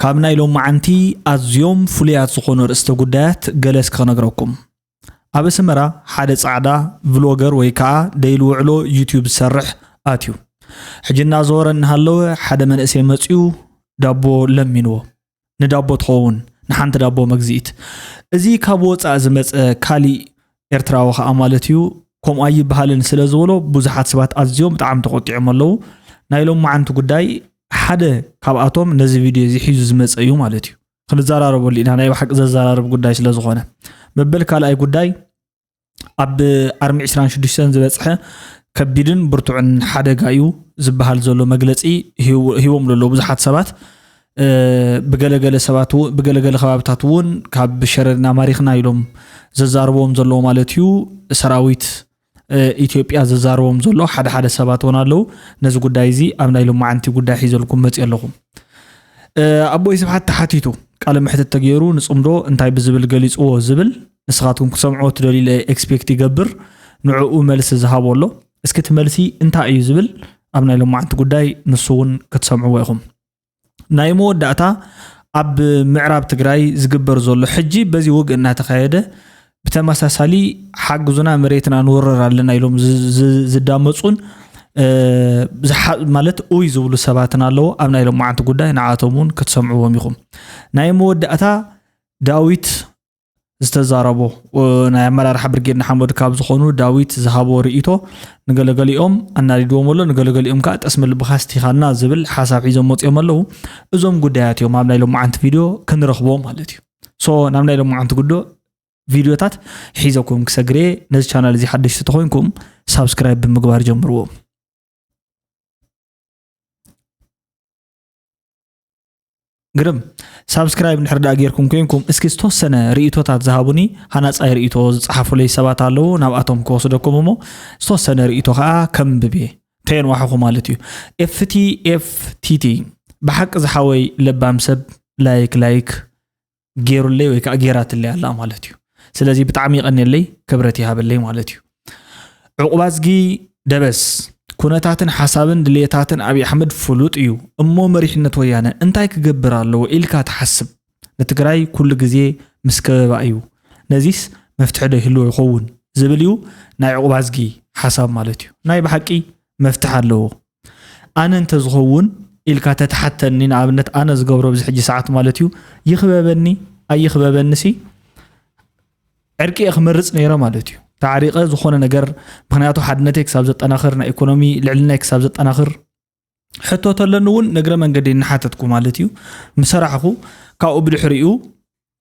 ካብ ናይ ሎማዓንቲ ኣዝዮም ፍሉያት ዝኾኑ ኣርእስተ ጉዳያት ገለ እስኪ ክነግረኩም። ኣብ ኣስመራ ሓደ ጻዕዳ ቭሎገር ወይ ከኣ ደይሉ ውዕሎ ዩትዩብ ዝሰርሕ ኣትዩ። ሕጂ እናዘወረ እናሃለወ ሓደ መንእሰይ መጺኡ ዳቦ ለሚንዎ። ንዳቦ ትኸውን፣ ንሓንቲ ዳቦ መግዝኢት። እዚ ካብ ወጻኢ ዝመጸ ካሊእ ኤርትራዊ ከኣ ማለት እዩ፣ ከምኡ ኣይበሃልን ስለ ዝበሎ ብዙሓት ሰባት ኣዝዮም ብጣዕሚ ተቖጢዖም ኣለዉ። ናይ ሎማዓንቲ ጉዳይ ሓደ ካብኣቶም ነዚ ቪድዮ እዚ ሒዙ ዝመጸ እዩ ማለት እዩ። ክንዘራረበሉ ኢና፣ ናይ ብሓቂ ዘዘራርብ ጉዳይ ስለ ዝኾነ። መበል ካልኣይ ጉዳይ ኣብ ኣርሚ ዕስራን ሽዱሽተን ዝበጽሐ ከቢድን ብርቱዕን ሓደጋ እዩ ዝበሃል ዘሎ መግለጺ ሂቦም ኣለዉ ብዙሓት ሰባት። ብገለገለ ሰባት ብገለገለ ከባብታት እውን ካብ ሸረሪና ማሪኽና ኢሎም ዘዛርቦም ዘለዉ ማለት እዩ። ሰራዊት ኢትዮጵያ ዘዛርቦም ዘሎ ሓደ ሓደ ሰባት እውን ኣለዉ። ነዚ ጉዳይ እዚ ኣብ ናይ ሎማዓንቲ ጉዳይ ሒዘልኩም መፅእ ኣለኹም። ኣቦይ ስብሓት ተሓቲቱ ቃለ መሕትት ተገይሩ ንፅምዶ እንታይ ብዝብል ገሊፅዎ ዝብል ንስኻትኩም ክሰምዕዎ ትደልዩ ኢለ ኤክስፔክት ይገብር። ንዕኡ መልሲ ዝሃቦ ኣሎ። እስኪ እቲ መልሲ እንታይ እዩ ዝብል ኣብ ናይ ሎማዓንቲ ጉዳይ ንሱ እውን ክትሰምዕዎ ኢኹም። ናይ መወዳእታ ኣብ ምዕራብ ትግራይ ዝግበር ዘሎ ሕጂ በዚ ውግእ እናተኻየደ ብተመሳሳሊ ሓግዙና መሬትና ንወረር ኣለና ኢሎም ዝዳመፁን ማለት ኡይ ዝብሉ ሰባትን ኣለዉ። ኣብ ናይ ሎማዓንቲ ጉዳይ ንዓቶም እውን ክትሰምዕዎም ኢኹም። ናይ መወዳእታ ዳዊት ዝተዛረቦ ናይ ኣመራርሓ ብርጌድ ንሓመዱ ካብ ዝኾኑ ዳዊት ዝሃቦ ርእይቶ ንገለገሊኦም ኣናዲድዎም ኣሎ፣ ንገለገሊኦም ከዓ ጠስሚ ልብኻ ስቲኻና ዝብል ሓሳብ ሒዞም መፅኦም ኣለዉ። እዞም ጉዳያት እዮም ኣብ ናይ ሎማዓንቲ ቪድዮ ክንረኽቦ ማለት እዩ። ሶ ናብ ናይ ሎማዓንቲ ጉዶ ቪድዮታት ሒዘኩም ክሰግር እየ። ነዚ ቻናል እዚ ሓደሽቲ ተኾይንኩም ሳብስክራይብ ብምግባር ጀምርዎ። ግርም ሳብስክራይብ እንድሕር ደኣ ጌርኩም ኮይንኩም እስኪ ዝተወሰነ ርእይቶታት ዝሃቡኒ ሃናፃይ ርእይቶ ዝፀሓፉለይ ሰባት ኣለዉ። ናብኣቶም ክወስደኩም እሞ ዝተወሰነ ርእይቶ ከዓ ከንብብ እየ። ተየንዋሕኹ ማለት እዩ። ኤፍቲ ኤፍቲቲ ብሓቂ ዝሓወይ ለባም ሰብ ላይክ ላይክ ገይሩለይ ወይ ከዓ ገይራትለይ ኣላ ማለት እዩ። ስለዚ ብጣዕሚ ይቐንየለይ፣ ክብረት ይሃበለይ ማለት እዩ። ዕቑባዝጊ ደበስ ኩነታትን ሓሳብን ድልየታትን ኣብይ ኣሕመድ ፍሉጥ እዩ እሞ መሪሕነት ወያነ እንታይ ክገብር ኣለዎ ኢልካ ትሓስብ? ንትግራይ ኩሉ ግዜ ምስ ከበባ እዩ። ነዚስ መፍትሒ ዶ ይህልዎ ይኸውን ዝብል እዩ ናይ ዕቑባዝጊ ሓሳብ ማለት እዩ። ናይ ብሓቂ መፍትሒ ኣለዎ። ኣነ እንተዝኸውን ኢልካ ተትሓተኒ፣ ንኣብነት ኣነ ዝገብሮ ኣብዚ ሕጂ ሰዓት ማለት እዩ፣ ይኽበበኒ ኣይኽበበኒሲ ዕርቂ እየ ክመርጽ ነይረ ማለት እዩ። ተዓሪቐ ዝኾነ ነገር፣ ምኽንያቱ ሓድነተይ ክሳብ ዘጠናኽር፣ ናይ ኢኮኖሚ ልዕልናይ ክሳብ ዘጠናኽር፣ ሕቶ ተለኒ እውን ንእግረ መንገዲ እናሓተትኩ ማለት እዩ፣ ምሰራሕኹ ካብኡ ብድሕሪኡ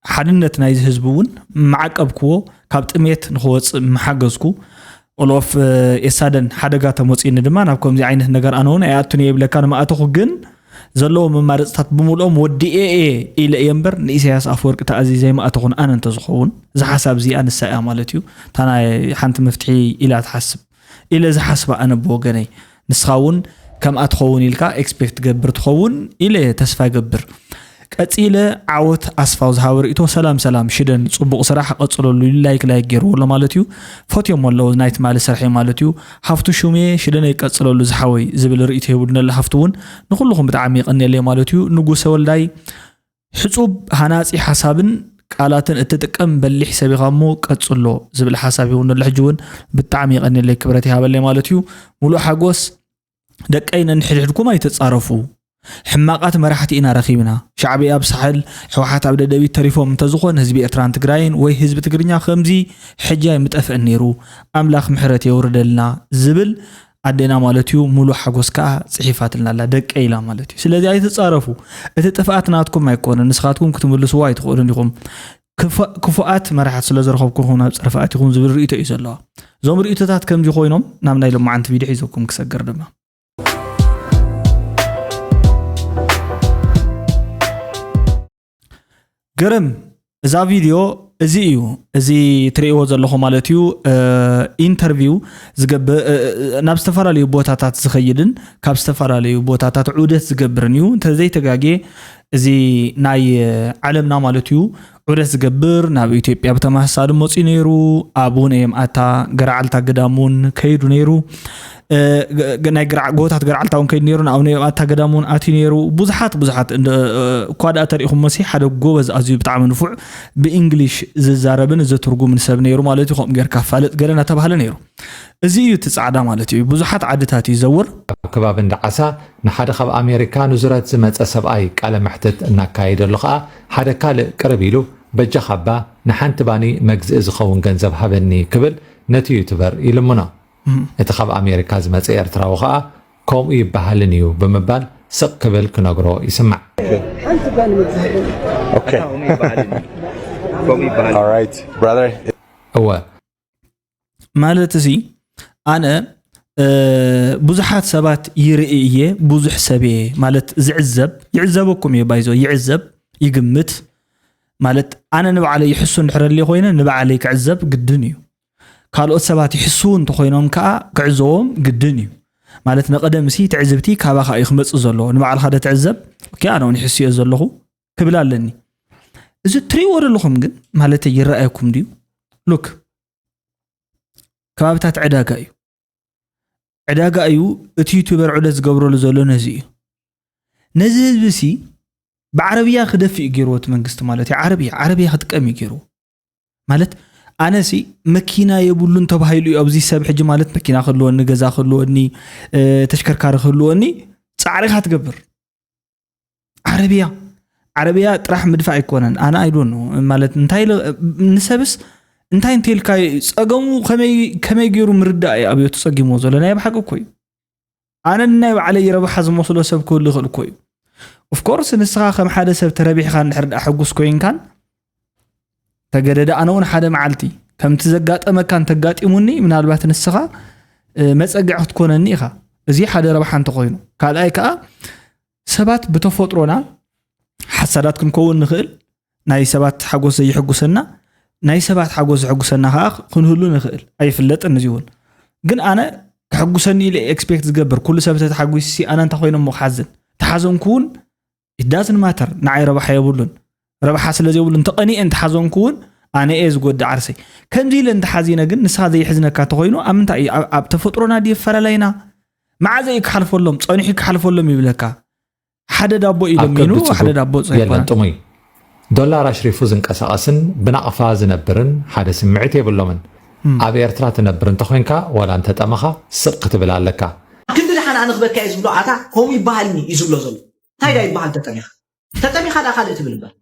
ሓድነት ናይዚ ህዝቢ እውን መዓቀብክዎ፣ ካብ ጥሜት ንኽወፅእ ምሓገዝኩ። ኦሎፍ ኤሳደን ሓደጋ ተመፂኒ ድማ ናብ ከምዚ ዓይነት ነገር ኣነ እውን ኣይኣቱን እየ ይብለካ። ንማእተኹ ግን ዘለዎ መማረፅታት ብምልኦም ወዲኤ እየ ኢለ እየ እምበር ንኢሳያስ ኣፈወርቂ ተኣዚዘ ኣይምኣተኹን ኣነ እንተዝኸውን። እዚ ሓሳብ እዚኣ ንሳ እያ ማለት እዩ እታ ናይ ሓንቲ መፍትሒ ኢላ ትሓስብ ኢለ ዝሓስባ ኣነ ብወገነይ። ንስኻ እውን ከምኣ ትኸውን ኢልካ ኤክስፔክት ትገብር ትኸውን ኢለ ተስፋ ይገብር። ቀጺለ ዓወት ኣስፋው ዝሃበ ርእይቶ። ሰላም ሰላም ሽደን ጽቡቕ ስራሕ ቀጽለሉ ኢሉ ላይክ ላይክ ገይርዎ ኣሎ ማለት እዩ። ፈትዮም ኣለዉ ናይ ትማሊ ስርሐይ ማለት እዩ። ሃፍቱ ሹሜ ሽደነይ ቀጽለሉ ዝሓወይ ዝብል ርእይቶ ሂቡልና ኣሎ ሃፍቱ እውን ንኹልኹም ብጣዕሚ የቐንየለይ ማለት እዩ። ንጉሰ ወልዳይ ሕጹብ ሃናጺ ሓሳብን ቃላትን እትጥቀም በሊሕ ሰብ ኢኻ እሞ ቀጽሎ ዝብል ሓሳብ ይሁን ኣሎ። ሕጂ እውን ብጣዕሚ የቐንየለይ ክብረት ይሃበለይ ማለት እዩ። ሙሉእ ሓጎስ ደቀይ ነንሕድሕድኩም ኣይተጻረፉ። ሕማቓት መራሕቲ ኢና ረኺብና። ሻዕብያ ኣብ ሳሕል፣ ሕወሓት ኣብ ደደቢት ተሪፎም እንተዝኾን ህዝቢ ኤርትራን ትግራይን ወይ ህዝቢ ትግርኛ ከምዚ ሕጂ ኣይምጠፍእን ነይሩ። ኣምላኽ ምሕረት የውርደልና ዝብል ኣዴና ማለት እዩ። ሙሉ ሓጎስ ከኣ ጽሒፋትልና ኣላ ደቀይ ኢላ ማለት እዩ። ስለዚ ኣይትጻረፉ። እቲ ጥፍኣት ናትኩም ኣይኮነን። ንስኻትኩም ክትምልስዎ ኣይትኽእሉን ኢኹም። ክፉ-፣ ክፉኣት መራሕቲ ስለ ዝረኸብኩ ኢኹም ናብ ጸርፊ ኣቲኹም ዝብል ርእይቶ እዩ ዘለዋ። እዞም ርእይቶታት ከምዚ ኮይኖም ናብ ናይ ሎማዓንቲ ቪድዮ ሒዘኩም ክሰግር ድማ። ግርም እዛ ቪድዮ እዚ እዩ። እዚ ትርእይዎ ዘለኹም ማለት እዩ፣ እ፣ ኢንተርቪው ዝገብር፣ እ፣ እ፣ ናብ ዝተፈላለዩ ቦታታት ዝኸይድን ካብ ዝተፈላለዩ ቦታታት ዑደት ዝገብርን እዩ። እንተዘይተጋግየ እዚ ናይ ዓለምና ማለት እዩ ዑደት ዝገብር ናብ ኢትዮጵያ ብተመሳሳሊ መፅኡ ነይሩ። ኣብኡ ናይ የምኣታ ገረዓልታ ገዳም እውን ከይዱ ነይሩ። እ፣ ገ- ናይ ገረዓ- ጎቦታት ገረዓልታ እውን ከይዱ ነይሩ። ንኣብኡ ናይ የምኣታ ገዳም እውን ኣትዩ ነይሩ። ብዙሓት ብዙሓት እንደ- እ፣ እኳ ደኣ ተሪእኹም መሲ ሓደ ጎበዝ ኣዝዩ ብጣዕሚ ንፉዕ ብእንግሊሽ ዝዛረብን ዘትርጉምን ሰብ ነይሩ ማለት እዩ። ከምኡ ጌርካ ፋለጥ ገለ እናተባህለ ነይሩ። እዚ እዩ እቲ ጻዕዳ ማለት እዩ። ብዙሓት ዓድታት እዩ ዘውር። ኣብ ከባቢ እንዳ ዓሳ ንሓደ ካብ ኣሜሪካ ንዙረት ዝመጸ ሰብኣይ ቃለ መሕትት እናካየደሉ ከኣ ሓደ ካልእ ቅርብ ኢሉ በጃኻ እባ ንሓንቲ ባኒ መግዝኢ ዝኸውን ገንዘብ ሃበኒ ክብል ነቲ ዩቱበር ይልምኖ። እቲ ካብ ኣሜሪካ ዝመጸ ኤርትራዊ ከኣ ከምኡ ይበሃልን እዩ ብምባል ስቕ ክብል ክነግሮ ይስማዕ። ሓንቲ ባኒ መግዛእቲ Okay. ከምኡ ይበሃል ከምኡ ይበሃል All right, brother. እወ ማለት እዚ ኣነ እ፣ ብዙሓት ሰባት ይርኢ እየ፣ ብዙሕ ሰብ እየ ማለት ዝዕዘብ ይዕዘበኩም እየ ባይዞ ይዕዘብ ይግምት ማለት ኣነ ንባዕለይ ይሕሱ እንድሕር ኣልየ ኮይነ ንባዕለይ ክዕዘብ ግድን እዩ። ካልኦት ሰባት ይሕስዉ እንተኮይኖም ከዓ ክዕዘቦም ግድን እዩ። ማለት ንቀደም ሲ ትዕዝብቲ ካባኻ እዩ ክመፅእ ዘለዎ። ንባዕልኻ ዶ ትዕዘብ? ኦኬ፣ ኣነ እውን ይሕስዮ ዘለኹ ክብል ኣለኒ። እዚ ትሪእዎ ዘለኹም ግን ማለት ይረኣየኩም ድዩ? ሉክ ከባብታት ዕዳጋ እዩ። ዕዳጋ እዩ። እቲ ዩቱበር ዑደት ዝገብረሉ ዘሎ ነዚ እዩ። ነዚ ህዝቢ ሲ ብዓረብያ ክደፍእ እዩ ገይርዎ እቲ መንግስቲ ማለት እዩ። ዓረብያ ዓረብያ ክጥቀም እዩ ገይርዎ ማለት ኣነ ሲ መኪና የብሉን ተባሂሉ እዩ ኣብዚ ሰብ ሕጂ ማለት መኪና ክህልወኒ ገዛ ክህልወኒ እ፣ ተሽከርካሪ ክህልወኒ ፃዕሪኻ ትገብር ዓረብያ ዓረብያ ጥራሕ ምድፋእ ኣይኮነን ኣነ ኣይዶን ማለት እንታይ ኢለ- ንሰብስ እንታይ እንተልካ ጸገሙ ከመይ ከመይ ገይሩ ምርዳእ እዩ ኣብዮ ተጸጊምዎ ዘሎ ናይ ብሓቂ እኮ እዩ ኣነ ናይ ባዕለይ ረብሓ ዝመስሎ ሰብ ክህሉ ይኽእል እኮ እዩ ኦፍኮርስ ንስኻ ከም ሓደ ሰብ ተረቢሕካ እንድሕር ደኣ ሕጉስ ኮይንካን ተገደደ ኣነ እውን ሓደ መዓልቲ ከምቲ ዘጋጠመካ እንተጋጢሙኒ ምናልባት ንስኻ እ፣ መጸግዒ ክትኮነኒ ኢኻ እዚ ሓደ ረብሓ እንተኮይኑ ካልኣይ ከዓ ሰባት ብተፈጥሮና ሓሳዳት ክንከውን ንኽእል ናይ ሰባት ሓጎስ ዘይሕጉሰና ናይ ሰባት ሓጎስ ዝሕጉሰና ከዓ ክንህሉ ንኽእል ኣይፍለጥን እዚ እውን ግን ኣነ ክሕጉሰኒ ኢለ ኤክስፔክት ዝገብር ኩሉ ሰብ ተተሓጒሲ ኣነ እንታይ ኮይነ እሞ ክሓዝን ተሓዘንኩ እውን ኢዳዝን ማተር ንዓይ ረብሓ የብሉን ረብሓ ስለ ዘይብሉ እንተቐኒኤ እንተሓዘንኩ እውን ኣነ እየ ዝጎድእ ዓርሰይ ከምዚ ኢለ እንተሓዚነ ግን ንስኻ ዘይሕዝነካ ተኮይኑ ኣብ ምንታይ እዩ ኣብ ተፈጥሮና ድዩ ፈላላይና መዓዘ እዩ ክሓልፈሎም ጸኒሑ ክሓልፈሎም ይብለካ ሓደ ዳቦ እዩ ኣብ ለሚኑ ከብዲ ሓደ ጽጉብ ዳቦ የለን ጸይኮና ጥሙይ ዶላር ኣሽሪፉ ዝንቀሳቐስን ብናቕፋ ዝነብርን ሓደ ስምዒት የብሎምን ኣብ ኤርትራ ትነብር እንተኾይንካ ዋላ እንተጠመኻ ስቕ ክትብል ኣለካ ክንዲ ደሓን ኣነ ክበካ እየ ዝብሎ ኣታ ከምኡ ይበሃልኒ እዩ ዝብሎ ዘሎ እንታይ ዳ ይበሃል ተጠሚኻ ተጠሚኻ ዳ ካልእ ትብል እምበር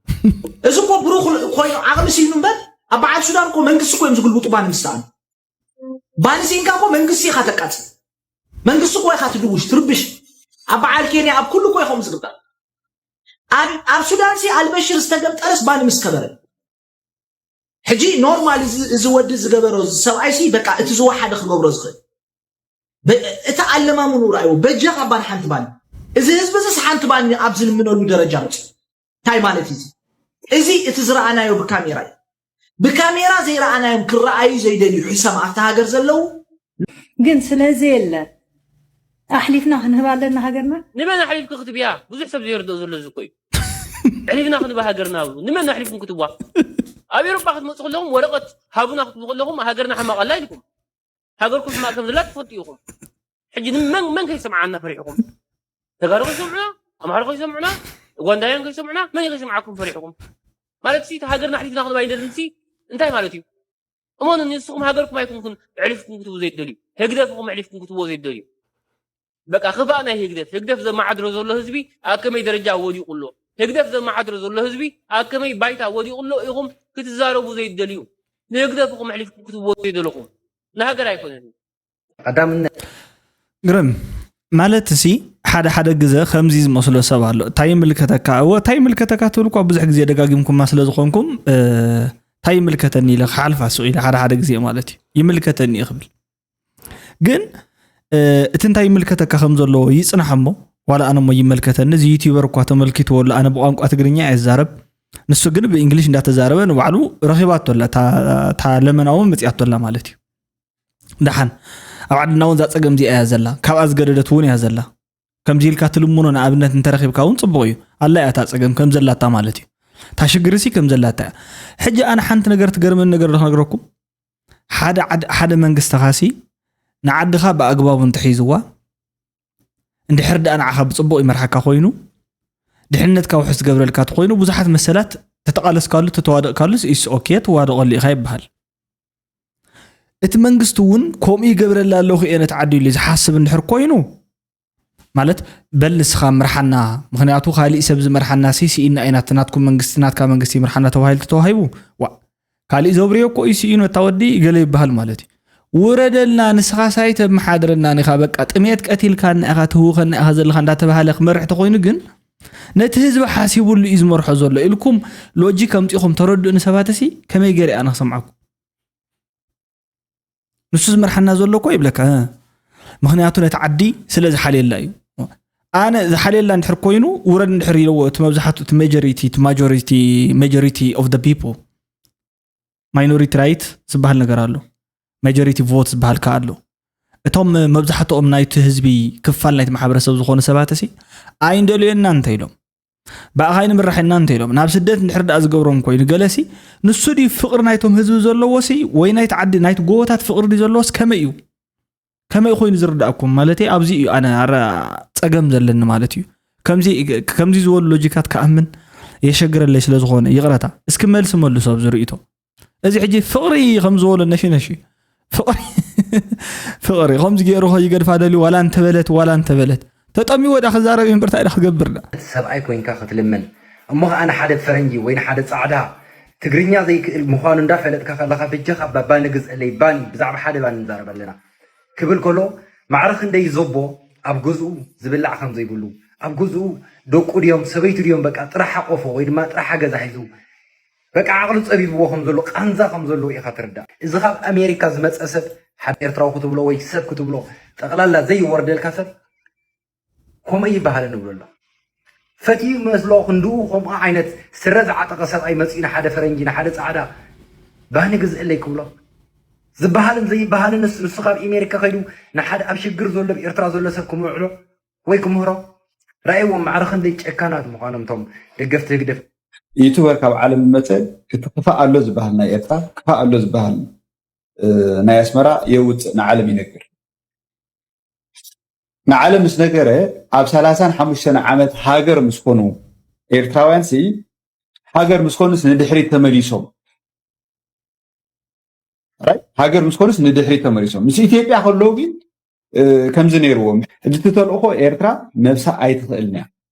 እዚ እኮ ብሩኽ ኮይኑ ዓቕሚ ሲኑ እምበር ኣብ በዓል ሱዳን እኮ መንግስቲ እኮ እዮም ዝግልብጡ ባኒ ምስ ሰኣኑ ባኒ ሲንካ እኮ መንግስቲ ኢኻ ተቃፅል መንግስቲ እኮ ኢኻ ትድውሽ ትርብሽ ኣብ በዓል ኬንያ ኣብ ኩሉ እኮ ኢኹም ዝግበር ኣብ ኣብ ሱዳን ሲ ኣልበሽር ዝተገምጠለስ ባኒ ምስ ከበረ ሕጂ ኖርማል እዚ እዚ ወዲ ዝገበሮ እዚ ሰብኣይ ሲ በቃ እቲ ዝወሓደ ክገብሮ ዝኽእል በ- እቲ ኣለማምኑ ራእይዎ በጃ ካብ ባን ሓንቲ ባኒ እዚ ህዝቢ እዚ ሓንቲ ባኒ ኣብ ዝልምነሉ ደረጃ መፅኡ እንታይ ማለት እዩ እዚ? እዚ እቲ ዝረኣናዮ ብካሜራ እዩ ብካሜራ ዘይረኣናዮም ክረኣዩ ዘይደልዩ ሕሰም ኣብቲ ሃገር ዘለዉ ግን ስለዚ የለ ኣሕሊፍና ክንህብ ኣለና ሃገርና ንመን ኣሕሊፍኪ ክትብያ ብዙሕ ሰብ ዘይርድኦ ዘሎ እዚ እኮ እዩ ኣሕሊፍና ክንባ ሃገርና ብሉ ንመን ኣሕሊፍኩም ክትብዋ ኣብ ኤሮፓ ክትመፁ ከለኹም ወረቐት ሃቡና ክትብሉ ከለኹም ሃገርና ሕማቕ ኣላ ኢልኩም ሃገርኩም ሕማቕ ከም ዘላ ትፈልጡ ኢኹም ሕጂ ንመን መን ከይሰምዓና ፈሪሕኹም ተጋሩ ከይሰምዑና ኣምሓሩ ከይሰምዑና ኡጋንዳውያን ከይሰምዑና መን ከይሰምዓኩም ፈሪሕኹም ማለት ሲ ሃገርና ኣሕሊፍና ክንባ ይደልን ሲ እንታይ ማለት እዩ እመኑ ንስኹም ሃገርኩም ኣይኮንኩን ዕሊፍኩም ክትቡ ዘይደልዩ ህግደፍኹም ዕሊፍኩም ክትብዎ ዘይደልዩ በቃ ክፋእ ናይ ህግደፍ ህግደፍ ዘመሓድሮ ዘሎ ህዝቢ ኣብ ከመይ ደረጃ ወዲቑ ኣሎ ህግደፍ ዘመሓድሮ ዘሎ ህዝቢ ኣብ ከመይ ባይታ ወዲቑ ኣሎ ኢኹም ክትዛረቡ ዘይደልዩ ንህግደፍኹም ዕሊፍኩም ክትብዎ ዘይደለኹም ንሃገር ኣይኮነን ግርም ማለት ሲ ሓደ ሓደ ግዘ ከምዚ ዝመስሎ ሰብ ኣሎ እንታይ ይምልከተካ እወ እንታይ ይምልከተካ ትብል እኳ ብዙሕ ግዜ ደጋጊምኩማ ስለ ዝኾንኩም እንታይ ይምልከተኒ ኢለ ክሓልፋ ስቕ ኢለ ሓደ ሓደ ግዜ ማለት እዩ ይምልከተኒ እዩ ክብል ግን እቲ እንታይ ይምልከተካ ከም ዘለዎ ይፅናሕ እሞ ዋላ ኣነ እሞ ይመልከተኒ እዚ ዩቲበር እኳ ተመልኪትዎ ኣሎ ኣነ ብቋንቋ ትግርኛ እየ ዝዛረብ ንሱ ግን ብእንግሊሽ እንዳተዛረበ ንባዕሉ ረኺባቶ ኣላ እታ ለመና እውን መፅያቶ ኣላ ማለት እዩ ደሓን ኣብ ዓድና እውን እዛ ፀገም እዚኣ እያ ዘላ ካብኣ ዝገደደት እውን እያ ዘላ ከምዚ ኢልካ ትልምኖ ንኣብነት እንተረኺብካ እውን ጽቡቕ እዩ። ኣላ እያ እታ ጸገም ከም ዘላታ ማለት እዩ። እታ ሽግር ሲ ከም ዘላታ እያ። ሕጂ ኣነ ሓንቲ ነገር ትገርመኒ ነገር ዶ ክነግረኩም? ሓደ ዓድ-፣ ሓደ መንግስቲ ኻሲ ንዓድኻ ብኣግባቡ እንተሒዝዋ፣ እንድሕር ደኣ ንዓኻ ብጽቡቕ ይመርሓካ ኮይኑ፣ ድሕነትካ ውሕስ ዝገብረልካ ተኾይኑ፣ ብዙሓት መሰላት ተተቓለስካሉ፣ ተተዋደቕካሉ፣ ኢስ ኦኬ፣ ትዋደቐሉ ኢኻ ይበሃል። እቲ መንግስቲ እውን ከምኡ ይገብረላ ኣለኹ እየ ነቲ ዓዲ ኢሉ ዝሓስብ እንድሕር ኮይኑ፣ ማለት በል ንስኻ ምርሓና፣ ምኽንያቱ ካሊእ ሰብ ዝመርሓና ሲ ስኢና ኢና፣ እቲ ናትኩም መንግስቲ፣ ናትካ መንግስቲ ይምርሓና ተባሂሉ ተተዋሂቡ፣ ዋ፣ ካሊእ ዘብርዮ እኮ እዩ ስኢኑ፣ እታ ወዲ ገለ ይበሃል ማለት እዩ። ውረደልና፣ ንስኻ ሳይ ተመሓድረና ኒኻ፣ በቃ ጥሜት ቀቲልካና ኢኻ፣ ትህውኸና ኢኻ ዘለኻ እንዳተባሃለ ክመርሕ ተኾይኑ ግን፣ ነቲ ህዝቢ ሓሲቡሉ እዩ ዝመርሖ ዘሎ ኢልኩም ሎጂክ ኣምጺኹም ተረድኡኒ ሰባት፣ እሲ ከመይ ገይረ ኣነ ክሰምዓኩም? ንሱ ዝመርሓና ዘሎ እኮ ይብለካ፣ እ። ምኽንያቱ ነቲ ዓዲ ስለ ዝሓልየላ እዩ። ኣነ ዝሓልየላ እንድሕር ኮይኑ፣ ውረድ እንድሕር ኢለዎ፣ እቲ መብዛሕትኡ፣ እቲ ሜጆሪቲ፣ እቲ ማጆሪቲ፣ ሜጆሪቲ ኦፍ ደ ፒፕል፣ ማይኖሪቲ ራይት ዝበሃል ነገር ኣሎ። ሜጆሪቲ ቮት ዝበሃል ከኣ ኣሎ። እቶም መብዛሕትኦም ናይቲ ህዝቢ ክፋል ናይቲ ማሕበረሰብ ዝኾኑ ሰባት እሲ ኣይንደልየና እንተ ኢሎም፣ ብኣኻ ኣይንምራሕ ኢና እንተ ኢሎም፣ ናብ ስደት እንድሕር ደኣ ዝገብሮም ኮይኑ፣ ገለሲ ንሱ ድዩ ፍቕሪ ናይቶም ህዝቢ ዘለዎ ሲ፣ ወይ ናይቲ ዓዲ፣ ናይቲ ጎቦታት ፍቕሪ ድዩ ዘለዎስ ከመይ እዩ? ከመይ ኮይኑ ዝርዳእኩም? ማለተይ ኣብዚ እዩ ኣነ ኣረ ጸገም ዘለኒ ማለት እዩ። ከምዚ፣ ከምዚ ዝበሉ ሎጂካት ክኣምን የሸግረለይ ስለ ዝኾነ፣ ይቕረታ። እስኪ መልሲ መልሱ ኣብዚ ርእይቶ። እዚ ሕጂ ፍቕሪ ከም ዝበሎ ነፊ ነፊ ፍቕሪ፣ ፍቕሪ ከምዚ ገይሩ ከይገድፋ ደልዩ ዋላ እንተበለት፣ ዋላ እንተበለት። ተጠሚዎ ዳ ክዛረብ እዩ እምበር እንታይ ዳ ክገብር ዳ? ሰብኣይ ኮይንካ ክትልምን እሞ ኸዓ ንሓደ ፈረንጂ ወይ ንሓደ ጻዕዳ ትግርኛ ዘይክእል ምዃኑ እንዳፈለጥካ ከለኻ በጃኻ ባባ ንግዝአለይ ባኒ ብዛዕባ ሓደ ባኒ ንዛረብ ኣለና ክብል ከሎ ማዕረ ክንደይ ዘቦ ኣብ ገዝኡ ዝብላዕ ከም ዘይብሉ ኣብ ገዝኡ ደቁ ድዮም ሰበይቱ ድዮም በቃ ጥራሕ ሓቆፎ ወይ ድማ ጥራሕ ገዛ ሒዙ በቃ ዓቕሉ ጸቢብዎ ከም ዘሎ ቃንዛ ከም ዘለዎ ኢኻ ትርዳእ። እዚ ካብ ኣሜሪካ ዝመጸ ሰብ ሓደ ኤርትራዊ ክትብሎ ወይ ሰብ ክትብሎ ጠቕላላ ዘይወርደልካ ሰብ ከምኡ ይበሃል ንብሎ ኣሎ። ፈትዩ መስሎ ክንድኡ ከምኡ ዓይነት ስረ ዝዓጠቐ ሰብኣይ መፂኡ ንሓደ ፈረንጂ ንሓደ ፃዕዳ ባህኒ ግዝእለይ ክብሎ ዝበሃልን ዘይበሃልን ንሱ ንሱ ካብ ኣሜሪካ ከይዱ ንሓደ ኣብ ሽግር ዘሎ ኣብ ኤርትራ ዘሎ ሰብ ክምውዕሎ ወይ ክምህሮ ራእይዎም ማዕረ ክንደይ ጨካናት ምዃኖም እቶም ደገፍቲ ህግደፍ። ዩቱበር ካብ ዓለም መፀ እቲ ክፋእ ኣሎ ዝበሃል ናይ ኤርትራ ክፋእ ኣሎ ዝበሃል ናይ ኣስመራ የውፅእ ንዓለም ይነግር። ንዓለም ምስ ነገረ ኣብ ሰላሳን ሓሙሽተን ዓመት ሃገር ምስ ኮኑ ኤርትራውያን ሲ ሃገር ምስ ኮኑስ ንድሕሪት ተመሊሶም ሃገር ምስ ኮኑስ ንድሕሪት ተመሊሶም ምስ ኢትዮጵያ ከለዉ ግን ከምዚ ነይርዎም ሕጂ እቲ ተልእኾ ኤርትራ ነብሳ ኣይትኽእልን እያ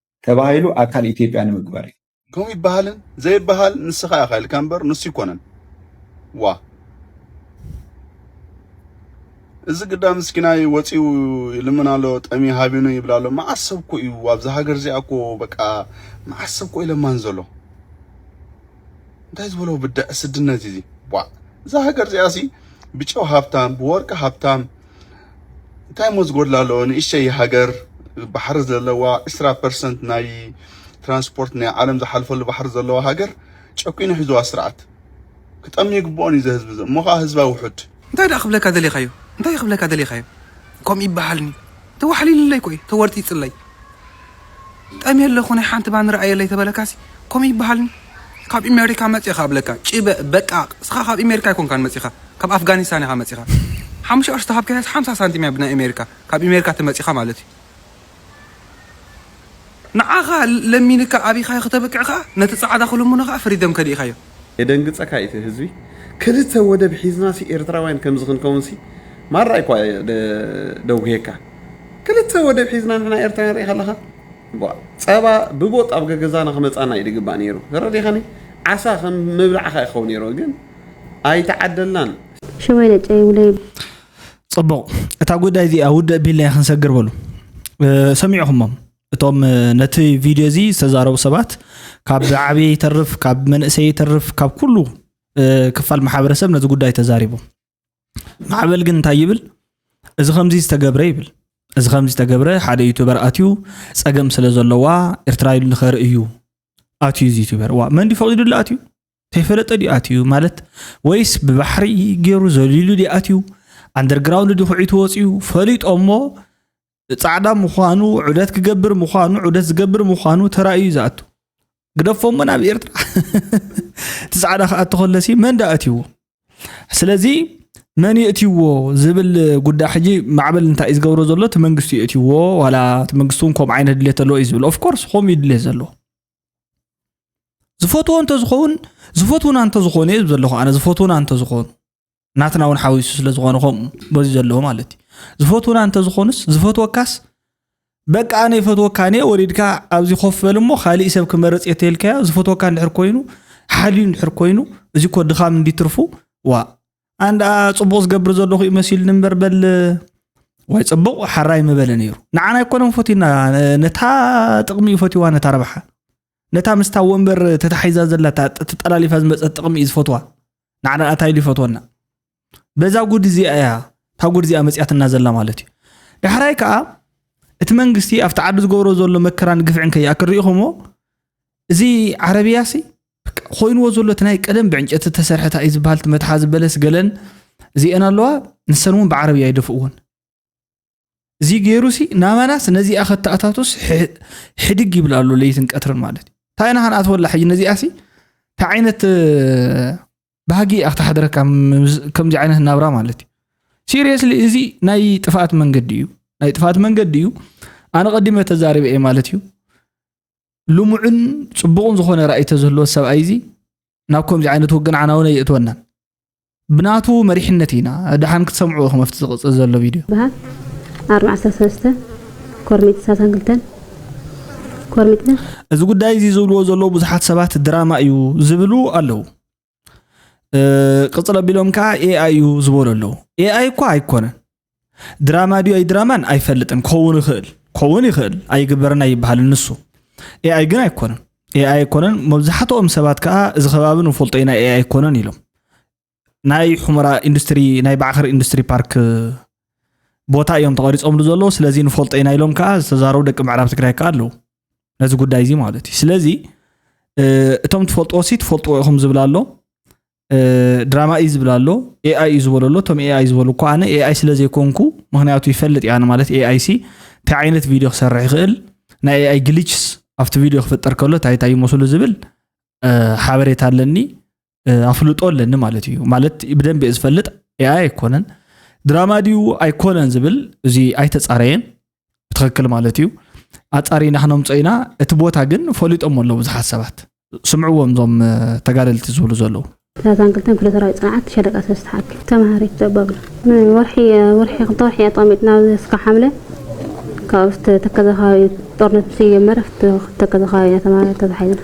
ተባሂሉ ኣካል ኢትዮጵያ ንምግባር እዩ። ከምኡ ይበሃልን ዘይበሃል ንስኻ ኢኻ ኢልካ እምበር ንሱ ኣይኮነን። ዋ እዚ ግዳ ምስኪናይ ወፂኡ ይልምን ኣሎ ጠምዩ ሃቢኑ ይብል ኣሎ። መዓስ ሰብ እኮ እዩ ኣብዛ ሃገር እዚኣ እኮ በቃ መዓስ ሰብ እኮ እዩ ለማኒ ዘሎ። እንታይ ዝበሎ ብድዕ ስድነት እዚ ቧዕ እዛ ሃገር እዚኣ ሲ ብጨው ሃብታም ብወርቂ ሃብታም እንታይ እሞ ዝጎድላ ኣለዎ ንእሽተይ ሃገር ባሕሪ ዘለዋ ዕስራ ፐርሰንት ናይ ትራንስፖርት ናይ ዓለም ዝሓልፈሉ ባሕሪ ዘለዋ ሃገር ጨኲኑ ሒዝዋ ስርዓት ክጠሚ ይግብኦን እዩ ዘህዝቢ እሞ ከዓ ህዝባ ውሑድ እንታይ ደኣ ክብለካ ደሊኻዮ እንታይ ክብለካ ደሊኻዮ ከምኡ ይበሃልኒ ተዋሕሊልለይ ኮይ ተወርጢፅለይ ጠምየ ኣለኹ ናይ ሓንቲ ባኒ ረኣየለይ ተበለካሲ ከምኡ ይበሃልኒ ካብ ኢሜሪካ መፂኻ ብለካ ጭበ በቃ ስኻ ካብ ኢሜሪካ ኣይኮንካን መፂኻ ካብ ኣፍጋኒስታን ኢኻ መፂኻ ሓሙሽተ ቅርሺ ተሃብካያስ ሓምሳ ሳንቲም እያ ብናይ ኢሜሪካ ካብ ኢሜሪካ ተመፂኻ ማለት እዩ ንዓኻ ለሚንካ ኣቢኻዮ ክተብቅዕ ኸዓ ነቲ ፃዕዳ ክልምኖ ኸዓ ፍሪደም ከሊእኻዮ የደንግፀካ እዩ እቲ ህዝቢ ክልተ ወደብ ሒዝናሲ ኤርትራውያን ከምዚ ክንከውንሲ ማራ እኳ ደጉሄካ ክልተ ወደብ ሒዝና ንሕና ኤርትራውያን ርኢኻ ኣለኻ ጸባ ብቦጥ ኣብ ገገዛና ክመጻና እዩ ድግባእ ነይሩ ተረዲኻኒ ዓሳ ከም ምብላዕኻ ይኸውን ነይሩ ግን ኣይተዓደልናን ሽወይ ነጨይ ውለይ ጽቡቕ እታ ጉዳይ እዚኣ ውድእ ቢልና ክንሰግር በሉ ሰሚዕኹሞም እቶም ነቲ ቪድዮ እዚ ዝተዛረቡ ሰባት ካብ ዓብየ ይተርፍ ካብ መንእሰይ ይተርፍ ካብ ኩሉ ክፋል ማሕበረሰብ ነዚ ጉዳይ ተዛሪቦም ማዕበል ግን እንታይ ይብል እዚ ከምዚ ዝተገብረ ይብል እዚ ከምዚ ዝተገብረ ሓደ ዩቱበር ኣትዩ ፀገም ስለ ዘለዋ ኤርትራ ኢሉ ንኸርኢ እዩ ኣትዩ እዚ ዩቱበር ዋ መን ድዩ ፈቒዱሉ ኣትዩ ተይፈለጠ ድዩ ኣትዩ ማለት ወይስ ብባሕሪ ገይሩ ዘሊሉ ድዩ ኣትዩ ኣንደርግራውንድ ድዩ ኩዒቱ ወፅዩ ፈሊጦ እሞ ጻዕዳ ምዃኑ፣ ዑደት ክገብር ምዃኑ፣ ዑደት ዝገብር ምዃኑ ተራእዩ እዩ ዝኣቱ። ግደፎ እሞ ናብ ኤርትራ እቲ ጻዕዳ ክኣቱ ከለሲ መን ዳ ኣትይዎ? ስለዚ መን የእትይዎ ዝብል ጉዳይ ሕጂ ማዕበል እንታይ እዩ ዝገብሮ ዘሎ? እቲ መንግስቲ የእትይዎ ዋላ እቲ መንግስቲ እውን ከምኡ ዓይነት ድሌት ኣለዎ እዩ ዝብል። ኦፍኮርስ ከምኡ እዩ ድሌት ዘለዎ። ዝፈትዎ እንተዝኸውን ዝፈትውና እንተዝኾኑ እየ ዘለኹ ኣነ። ዝፈትውና እንተዝኾኑ ናትና እውን ሓዊሱ ስለ ዝኾነ ከምኡ በዚ ዘለዎ ማለት እዩ። ዝፈትውና እንተዝኾኑስ ዝፈትወካስ በቃ ኣነ ይፈትወካ እኔ ወሪድካ ኣብዚ ኮፍ በል እሞ ካሊእ ሰብ ክመርፅ እየ ተልካዮ ዝፈትወካ እንድሕር ኮይኑ ሓልዩ እንድሕር ኮይኑ እዚ እኮ ድኻም እንዲትርፉ ዋ ኣንዳ ፅቡቕ ዝገብር ዘለኹ እዩ መሲሉኒ እምበር በል ዋይ ፅቡቕ ሓራይ ምበለ ነይሩ። ንዓና ኣይኮነን ፈትዩና ነታ ጥቕሚ እዩ ፈትዋ ነታ ረብሓ ነታ ምስታ ወንበር ተታሒዛ ዘላ ተጠላሊፋ ዝመፀት ጥቕሚ እዩ ዝፈትዋ። ንዓና ኣታ ኢሉ ይፈትወና። በዛ ጉድ እዚኣ እያ እታ ጉድ እዚኣ መፅያትና ዘላ ማለት እዩ። ዳሕራይ ከዓ እቲ መንግስቲ ኣብቲ ዓዲ ዝገብሮ ዘሎ መከራን ግፍዕን ከይኣክል ርኢኹሞ እዚ ዓረብያ ሲ ኮይንዎ ዘሎ እቲ ናይ ቀደም ብዕንጨቲ ተሰርሐታ እዩ ዝበሃል እቲ መትሓዚ በለስ ገለን እዚአን ኣለዋ። ንሰን እውን ብዓረብያ ይደፍእዎን እዚ ገይሩ ሲ ናባናስ ነዚኣ ከተኣታቱስ ሕድግ ይብል ኣሎ ለይትን ቀትርን ማለት እዩ። እንታይ ኢና ክንኣትወላ ሕጂ ነዚኣ ሲ እንታይ ዓይነት ባህጊ እያ ክተሓድረካ ከምዚ ዓይነት ናብራ ማለት እዩ። ሲሪየስሊ እዚ ናይ ጥፍኣት መንገዲ እዩ። ናይ ጥፍኣት መንገዲ እዩ። ኣነ ቀዲመ ተዛሪበ እየ ማለት እዩ። ልሙዕን ፅቡቕን ዝኾነ ራእይ ተዝህልዎ ሰብኣይ እዚ ናብ ከምዚ ዓይነት ውግን ዓናውን ኣየእትወናን። ብናቱ መሪሕነት ኢና ደሓን ክትሰምዑ ኢኹም ኣብቲ ዝቕፅል ዘሎ ቪድዮ። በሃል ኣርባዓ ዓሰርተ ሰለስተ ኮርሚት ሰላሳን ክልተን ኮርሚት ነ እዚ ጉዳይ እዚ ዝብልዎ ዘለዉ ብዙሓት ሰባት ድራማ እዩ ዝብሉ ኣለዉ። ቅፅል ኣቢሎም ከዓ ኤኣይ እዩ ዝበሉ ኣለዉ። ኤኣይ እኳ ኣይኮነን። ድራማ ድዩ ኣይድራማን ኣይፈልጥን። ክኸውን ይኽእል ክኸውን ይኽእል ኣይግበርን ኣይበሃልን ንሱ። ኤኣይ ግን ኣይኮነን። ኤኣይ ኣይኮነን። መብዛሕትኦም ሰባት ከዓ እዚ ከባቢ ንፈልጦ ኢና ኤኣይ ኣይኮነን ኢሎም። ናይ ሑመራ ኢንዱስትሪ ናይ ባዕኸር ኢንዱስትሪ ፓርክ ቦታ እዮም ተቐሪፆምሉ ዘለዉ። ስለዚ ንፈልጦ ኢና ኢሎም ከዓ ዝተዛረቡ ደቂ ምዕራብ ትግራይ ከዓ ኣለዉ ነዚ ጉዳይ እዚ ማለት እዩ። ስለዚ እቶም ትፈልጥዎ ሲ ትፈልጥዎ ኢኹም ዝብል ኣሎ። ድራማ እዩ ዝብል ኣሎ። ኤኣይ እዩ ዝበሎ ኣሎ። እቶም ኤኣይ ዝበሉ እኮ ኣነ ኤኣይ ስለ ዘይኮንኩ ምክንያቱ ይፈልጥ እያ ማለት ኤኣይ ሲ እንታይ ዓይነት ቪድዮ ክሰርሕ ይኽእል ናይ ኤኣይ ግሊችስ ኣብቲ ቪድዮ ክፍጠር ከሎ እንታይ እንታይ ይመስሉ ዝብል ሓበሬታ ኣለኒ ኣፍልጦ ኣለኒ ማለት እዩ። ማለት ብደንብ እየ ዝፈልጥ ኤኣይ ኣይኮነን ድራማ ድዩ ኣይኮነን ዝብል እዚ ኣይተፃረየን ብትኽክል ማለት እዩ። ኣፃሪና ክነምፆ ኢና። እቲ ቦታ ግን ፈሊጦም ኣለዉ ብዙሓት ሰባት ስምዕዎም እዞም ተጋደልቲ ዝብሉ ዘለዉ። ሰላሳን ክልተን ክፍለ ሰራዊት ፅንዓት ሻለቃ ሰለስተ ሓኪም ተምሃሪት ዘባብሎ ወርሒ ወርሒ ክልተ ወርሒ እያ ተቐሚጥና ኣብዚ እስካብ ሓምለ ካብኡ ተከዘ ከባቢ ጦርነት ምስ ጀመረ ተከዘ ከባቢ ኢና ተምሃሪት ተታሒዝና።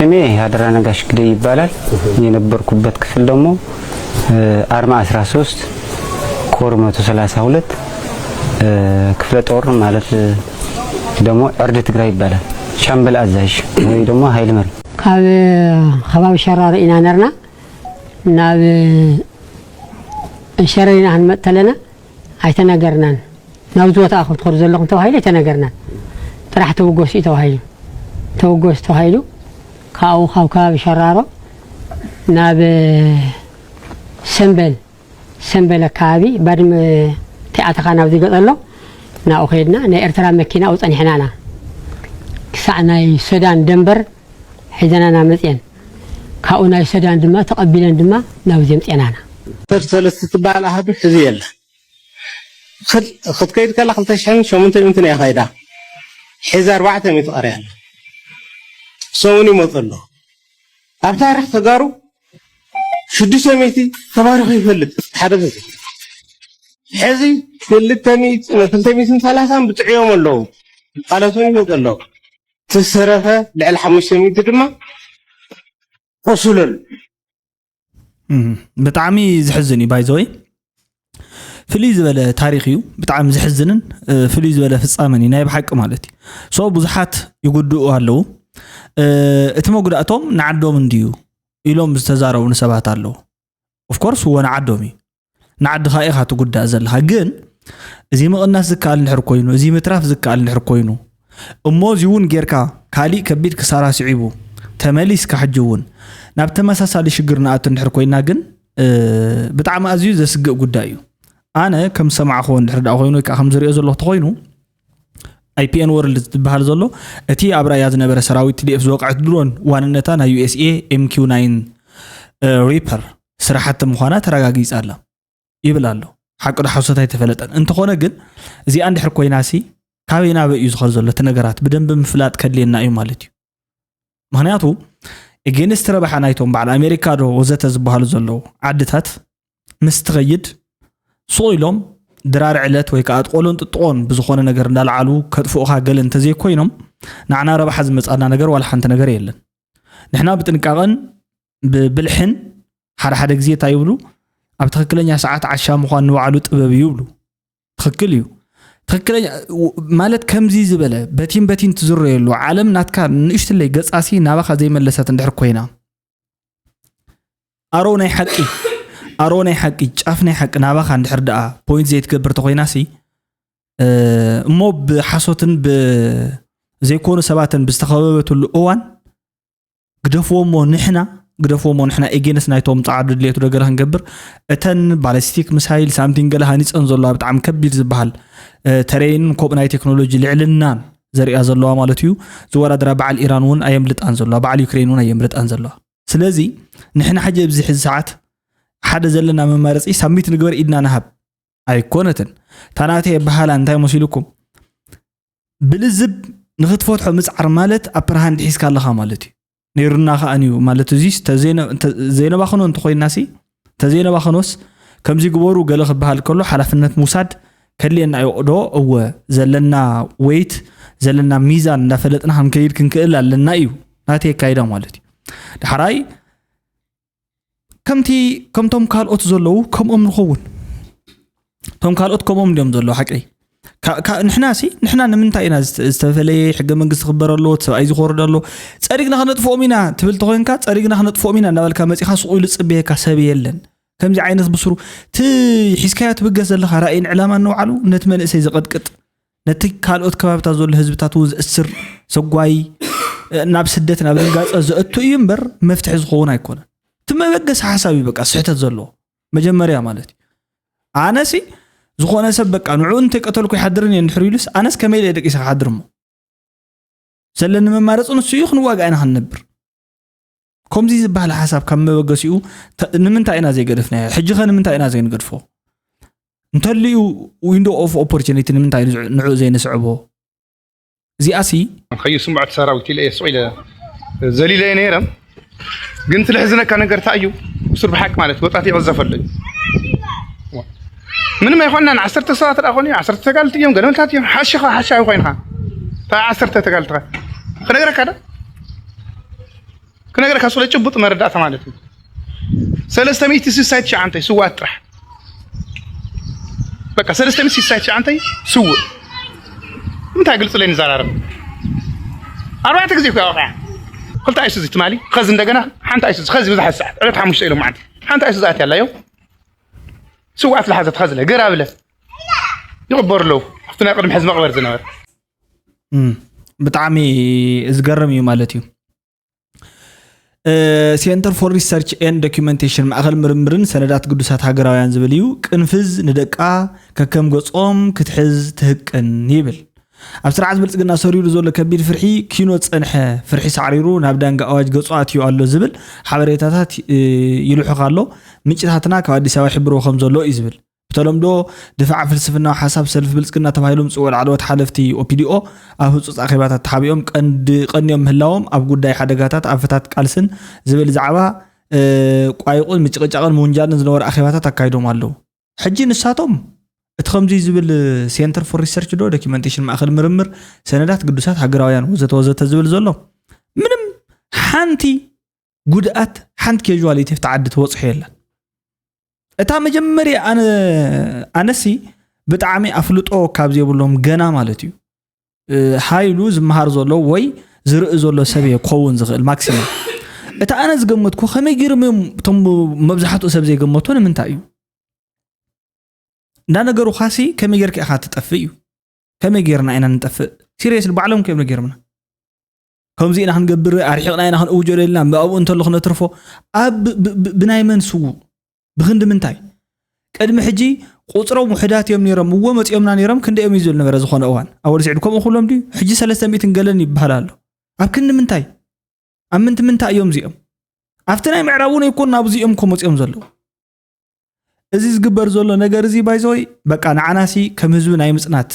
ስሜ ሀደራ ነጋሽ ግደይ ይባላል። የነበርኩበት ክፍል ደግሞ አርማ አስራ ሶስት ኮር መቶ ሰላሳ ሁለት ክፍለ ጦር ማለት ደግሞ ዕርዲ ትግራይ ይባላል። ሻምበል አዛዥ ወይ ደግሞ ኃይል መሪ ካብ ከባቢ ሸራሮ ኢና ነርና ናብ ሸረሪና ክንመጥ ተለና ኣይተነገርናን። ናብዚ ቦታ ኢኹም ትኸዱ ዘለኹም ተባሂሉ ኣይተነገርናን። ጥራሕ ተበገሱ እዩ ተባሂሉ። ተበገሱ ተባሂሉ ካብኡ ካብ ከባቢ ሸራሮ ናብ ሰምበል ሰምበል ኣከባቢ ባድመ ተይኣተኻ ናብዚ ገፅ ኣሎ ናብኡ ከይድና ናይ ኤርትራ መኪና ኣብኡ ፀኒሕና ኢና። ክሳዕ ናይ ሱዳን ደንበር ሒዘናና መፅየን። ካብኡ ናይ ሱዳን ድማ ተቐቢለን ድማ ናብዚ ኣምፅኤናና። ዓሰርተ ሰለስተ ትበሃል ኣሃዱ ሕዚ የለን። ክትከይድ ከላ ክልተ ሽሕን ሸሞንተ ሚእትን እያ ከይዳ። ሕዚ ኣርባዕተ ሚእቲ ቀርያ ኣሎ። ሰሙን ይመፁ ኣለዉ። ኣብ ታሪኽ ተጋሩ ሽዱሽተ ሚእቲ ተባሪኹ ይፈልጥ ሓደ ግዜ። ሕዚ ክልተ ሚእቲ ክልተ ሚእትን ሰላሳን ብፅዕዮም ኣለዉ። ቃለቶም ይመፁ ኣለዉ። ተሰረፈ ልዕሊ ሓሙሽተ ሚእቲ ድማ ቆሱሉ ኣሎ። ብጣዕሚ ዝሕዝን እዩ ባይዘወይ ፍልይ ዝበለ ታሪክ እዩ ብጣዕሚ ዝሕዝንን ፍልይ ዝበለ ፍፃመን እዩ ናይ ብሓቂ ማለት እዩ ሶ ብዙሓት ይጉድኡ ኣለዉ እቲ መጉዳእቶም ንዓዶም እንድዩ ኢሎም ዝተዛረቡ ንሰባት ኣለዉ ኦፍኮርስ እዎ ንዓዶም እዩ ንዓድኻ ኢኻ ትጉዳእ ዘለኻ ግን እዚ ምቕናስ ዝከኣል እንድሕር ኮይኑ እዚ ምትራፍ ዝከኣል እንድሕር ኮይኑ እሞ እዚ እውን ጌርካ ካሊእ ከቢድ ክሳራ ስዒቡ ተመሊስካ ሕጂ እውን ናብ ተመሳሳሊ ሽግር ንኣቱ እንድሕር ኮይና ግን ብጣዕሚ ኣዝዩ ዘስግእ ጉዳይ እዩ ኣነ ከም ዝሰማዕኽዎ እንድሕር ደኣ ኮይኑ ወይ ከዓ ከም ዝሪኦ ዘለኹ ተኮይኑ ኣይፒኤን ወርልድ ዝበሃል ዘሎ፣ እቲ ኣብ ራያ ዝነበረ ሰራዊት ቲ ዲ ኤፍ ዝወቕዐት ድሮን ዋንነታ ናይ ዩ ኤስ ኤ ኤም ኪው ናይን ሪፐር ስራሕቲ ምዃና ተረጋጊጻ ኣላ ይብል ኣሎ። ሓቂ ዶ ሓሶት ኣይተፈለጠን። እንተኾነ ግን እዚኣ እንድሕር ኮይናሲ ካበይ ናበይ እዩ ዝኸድ ዘሎ? እቲ ነገራት ብደንቢ ምፍላጥ ከድልየና እዩ ማለት እዩ። ምኽንያቱ ኤጌንስት ረብሓ ናይቶም በዓል ኣሜሪካ ዶ ወዘተ ዝበሃሉ ዘለዉ ዓድታት ምስ ትኸይድ ሱቕ ኢሎም ድራር ዕለት ወይ ከዓ ጥቆሎን ጥጥቆን ብዝኾነ ነገር እንዳለዓሉ ከጥፍኡኻ ገለ እንተዘይኮይኖም ንዓና ረብሓ ዝመፃና ነገር ዋላ ሓንቲ ነገር የለን። ንሕና ብጥንቃቐን ብብልሕን ሓደ ሓደ ግዜ እንታይ ይብሉ፣ ኣብ ትኽክለኛ ሰዓት ዓሻ ምዃን ንባዕሉ ጥበብ እዩ ይብሉ። ትኽክል እዩ። ትኽክለኛ ማለት ከምዚ ዝበለ በቲን በቲን ትዝረየሉ ዓለም ናትካ ንእሽትለይ ገጻሲ ናባኻ ዘይመለሰት እንድሕር ኮይና፣ ኣሮ ናይ ሓቂ ኣሮ ናይ ሓቂ ጫፍ ናይ ሓቂ ናባኻ እንድሕር ደኣ ፖይንት ዘይትገብር ተኮይናሲ፣ እሞ ብሓሶትን ብዘይኮኑ ሰባትን ብዝተኸበበትሉ እዋን ግደፍዎ እሞ ንሕና ግደፍዎ እሞ ንሕና ኤጌንስ ናይቶም ጻዓዱ ድሌቱ ደገረ ክንገብር፣ እተን ባለስቲክ ሚሳይል ሳምቲንግ ገለ ሃኒፀን ዘለዋ ብጣዕሚ ከቢድ ዝበሃል ተሬን ኮብ ናይ ቴክኖሎጂ ልዕልና ዘሪኣ ዘለዋ ማለት እዩ። ዝወዳደራ በዓል ኢራን እውን ኣየምልጣን ዘለዋ፣ በዓል ዩክሬን እውን ኣየምልጣን ዘለዋ። ስለዚ ንሕና ሕጂ ኣብዚ ሕዚ ሰዓት ሓደ ዘለና መማረፂ ሳሚት ንግበር ኢድና ንሃብ ኣይኮነትን። ታናተ የበሃላ እንታይ መሲልኩም? ብልዝብ ንኽትፈትሖ ምፅዓር ማለት ኣፐርሃንድ ሒዝካ ኣለኻ ማለት እዩ። ነይሩና ከኣን እዩ ማለት እዚ ዘይነባኽኖ እንተኮይናሲ፣ ተዘይነባኽኖስ ከምዚ ግበሩ ገለ ክበሃል ከሎ ሓላፍነት ምውሳድ ከድልየና እዩ ዶ? እወ፣ ዘለና ወይት ዘለና ሚዛን እንዳፈለጥና ክንከይድ ክንክእል ኣለና እዩ ናተይ ኣካይዳ ማለት እዩ። ዳሕራይ ከምቲ ከምቶም ካልኦት ዘለዉ ከምኦም ንኸውን። እቶም ካልኦት ከምኦም እንዲዮም ዘለዉ ሓቀይ። ንሕና ሲ ንሕና ንምንታይ ኢና ዝተፈለየ ሕገ መንግስቲ ክበር ኣለዎ ሰብኣይ ዝኮርድ ኣሎ ጸሪግና ክነጥፍኦም ኢና ትብል ተኮይንካ ጸሪግና ክነጥፍኦም ኢና እናበልካ መፂኻ ስቑ ኢሉ ዝፅበየካ ሰብ የለን። ከምዚ ዓይነት ብስሩ እቲ ሒዝካዮ ትብገስ ዘለካ ራእይን ዕላማን ንባዕሉ ነቲ መንእሰይ ዘቐጥቅጥ ነቲ ካልኦት ከባብታት ዘሎ ህዝብታት እውን ዘእስር ሰጓይ ናብ ስደት ናብ ድንጋፀ ዘእቱ እዩ እምበር መፍትሒ ዝኸውን ኣይኮነን። እቲ መበገሲ ሓሳብ እዩ በቃ ስሕተት ዘለዎ መጀመርያ ማለት እዩ። ኣነሲ ዝኾነ ሰብ በቃ ንዑ እንተቀተልኩ ይሓድርን እየ እንድሕር ኢሉስ ኣነስ ከመይ ኢለ ደቂሰ ክሓድር እሞ ዘለኒ መማረፂ ንሱ እዩ። ክንዋጋ ኢና ክንነብር። ከምዚ ዝበሃል ሓሳብ ካብ መበገሲኡ ንምንታይ ኢና ዘይገደፍናዮ? ሕጂ ከ ንምንታይ ኢና ዘይንገድፎ? እንተልዩ ዊንዶ ኦፍ ኦፖርቹኒቲ ንምንታይ ንዑ ዘይንስዕቦ? እዚኣሲ ከይስምዖ እቲ ሰራዊት ኢለ እየ ስቕ ኢለ ዘሊለየ ነይረ። ግን እቲ ለሕዝነካ ነገር እንታይ እዩ? ብሱር ብሓቂ ማለት ወጣት ይቕዘፈሉ እዩ። ምንም ኣይኮንናን። ዓሰርተ ሰባት ደኣ ኮኑ ዓሰርተ ተጋልቲ እዮም ገለመልታት እዮም ሓሽኻ ሓሻዊ ኮይንኻ እንታይ ዓሰርተ ተጋልትኻ ክነግረካ ዶ ክነግረካ ስለ ጭቡጥ መረዳእታ ማለት እዩ። ሰለስተ ሚእቲ ስሳይ ትሽዓንተ ስዋት ጥራሕ በቃ ሰለስተ ሚእቲ ስሳይ ትሽዓንተ ስውእ እንታይ ግልጽ ለይ ንዘራረብ ኣርባዕተ ግዜ እኮ ያወቃያ ክልተ ኣይሱዚ ትማሊ ኸዚ እንደገና ሓንቲ ኣይሱዚ ኸዚ ብዙሓት ሰዓት ዕለት ሓሙሽተ ኢሎም መዓልቲ ሓንቲ ኣይሱዚ ኣትያ ኣላዮ ስውኣት ዝሓዘት ኸዚ ለ ገራ ብለ ይቕበሩ ኣለዉ ኣብቲ ናይ ቅድሚ ሕዚ መቕበር ዝነበረ ብጣዕሚ ዝገርም እዩ ማለት እዩ። ሴንተር ፎር ሪሰርች ኤንድ ዶኪመንቴሽን ማእኸል ምርምርን ሰነዳት ግዱሳት ሃገራውያን ዝብል እዩ። ቅንፍዝ ንደቃ ከከም ገጾም ክትሕዝ ትህቅን ይብል። ኣብ ስርዓት ብልጽግና ሰሪሩ ዘሎ ከቢድ ፍርሒ ኪኖ ዝጸንሐ ፍርሒ ሳዕሪሩ ናብ ዳንጋ ኣዋጅ ገጹ ኣትዩ ኣሎ ዝብል ሓበሬታታት ይልሑኽ ኣሎ። ምንጭታትና ካብ ኣዲስ ኣበባ ይሕብርዎ ከም ዘሎ እዩ ዝብል። ብተለምዶ ድፋዕ ፍልስፍናዊ ሓሳብ ሰልፊ ብልጽግና ተባሂሎም ዝጽውዑ ላዕለዎት ሓለፍቲ ኦፒዲኦ ኣብ ህጹጽ ኣኼባታት ተሓቢኦም ቀንዲ ቀንዮም ምህላዎም ኣብ ጉዳይ ሓደጋታት ኣፈታት ቃልስን ዝብል ዛዕባ ቋይቑን ምጭቕጫቕን ምውንጃልን ዝነበሩ ኣኼባታት ኣካይዶም ኣለዉ። ሕጂ ንሳቶም እቲ ከምዚ ዝብል ሴንተር ፎር ሪሰርች ዶ ዶኪመንቴሽን ማእኸል ምርምር ሰነዳት ግዱሳት ሃገራውያን ወዘተ ወዘተ ዝብል ዘሎ ምንም ሓንቲ ጉድኣት ሓንቲ ኬዥዋሊቲ ኣብቲ ዓዲ ትበፅሖ የለን። እታ መጀመርያ ኣነ ኣነሲ ብጣዕሚ ኣፍልጦ ካብ ዘይብሎም ገና ማለት እዩ እ፣ ሓይሉ ዝመሃር ዘሎ ወይ ዝርኢ ዘሎ ሰብ እየ ክኸውን ዝኽእል ማክሲመም። እታ ኣነ ዝገመትኩ ከመይ ገይሮም እዮም እቶም መብዛሕትኡ ሰብ ዘይገመቶ ንምንታይ እዩ? እንዳነገሩኻሲ ከመይ ጌርካ ኢኻ ትጠፍእ እዩ። ከመይ ጌርና ኢና ንጠፍእ? ሲሪየስሊ ባዕሎም ከዮም ነጊሮምና። ከምዚ ኢና ክንገብር ኣርሒቕና ኢና ክንእውጆ ደልና ብኣብኡ እንተሎ ክነትርፎ ኣብ ብ- ብ- ብናይ መን ስውእ ብክንዲ ምንታይ ቅድሚ ሕጂ ቁፅሮም ውሕዳት እዮም ነይሮም፣ እወ መፂኦምና ነይሮም፣ ክንደኦም እዩ ዝብል ነበረ ዝኾነ እዋን። ኣወል ስዒድ ከምኡ ኩሎም ድዩ? ሕጂ ሰለስተ ሚእትን ገለን ይበሃል ኣሎ። ኣብ ክንዲ ምንታይ? ኣብ ምንቲ ምንታይ እዮም እዚኦም? ኣብቲ ናይ ምዕራብ እውን ኣይኮን ናብዚኦም እኮ መፂኦም ዘለዉ። እዚ ዝግበር ዘሎ ነገር እዚ ባይዘወይ በቃ ንዓናሲ ከም ህዝቢ ናይ ምፅናት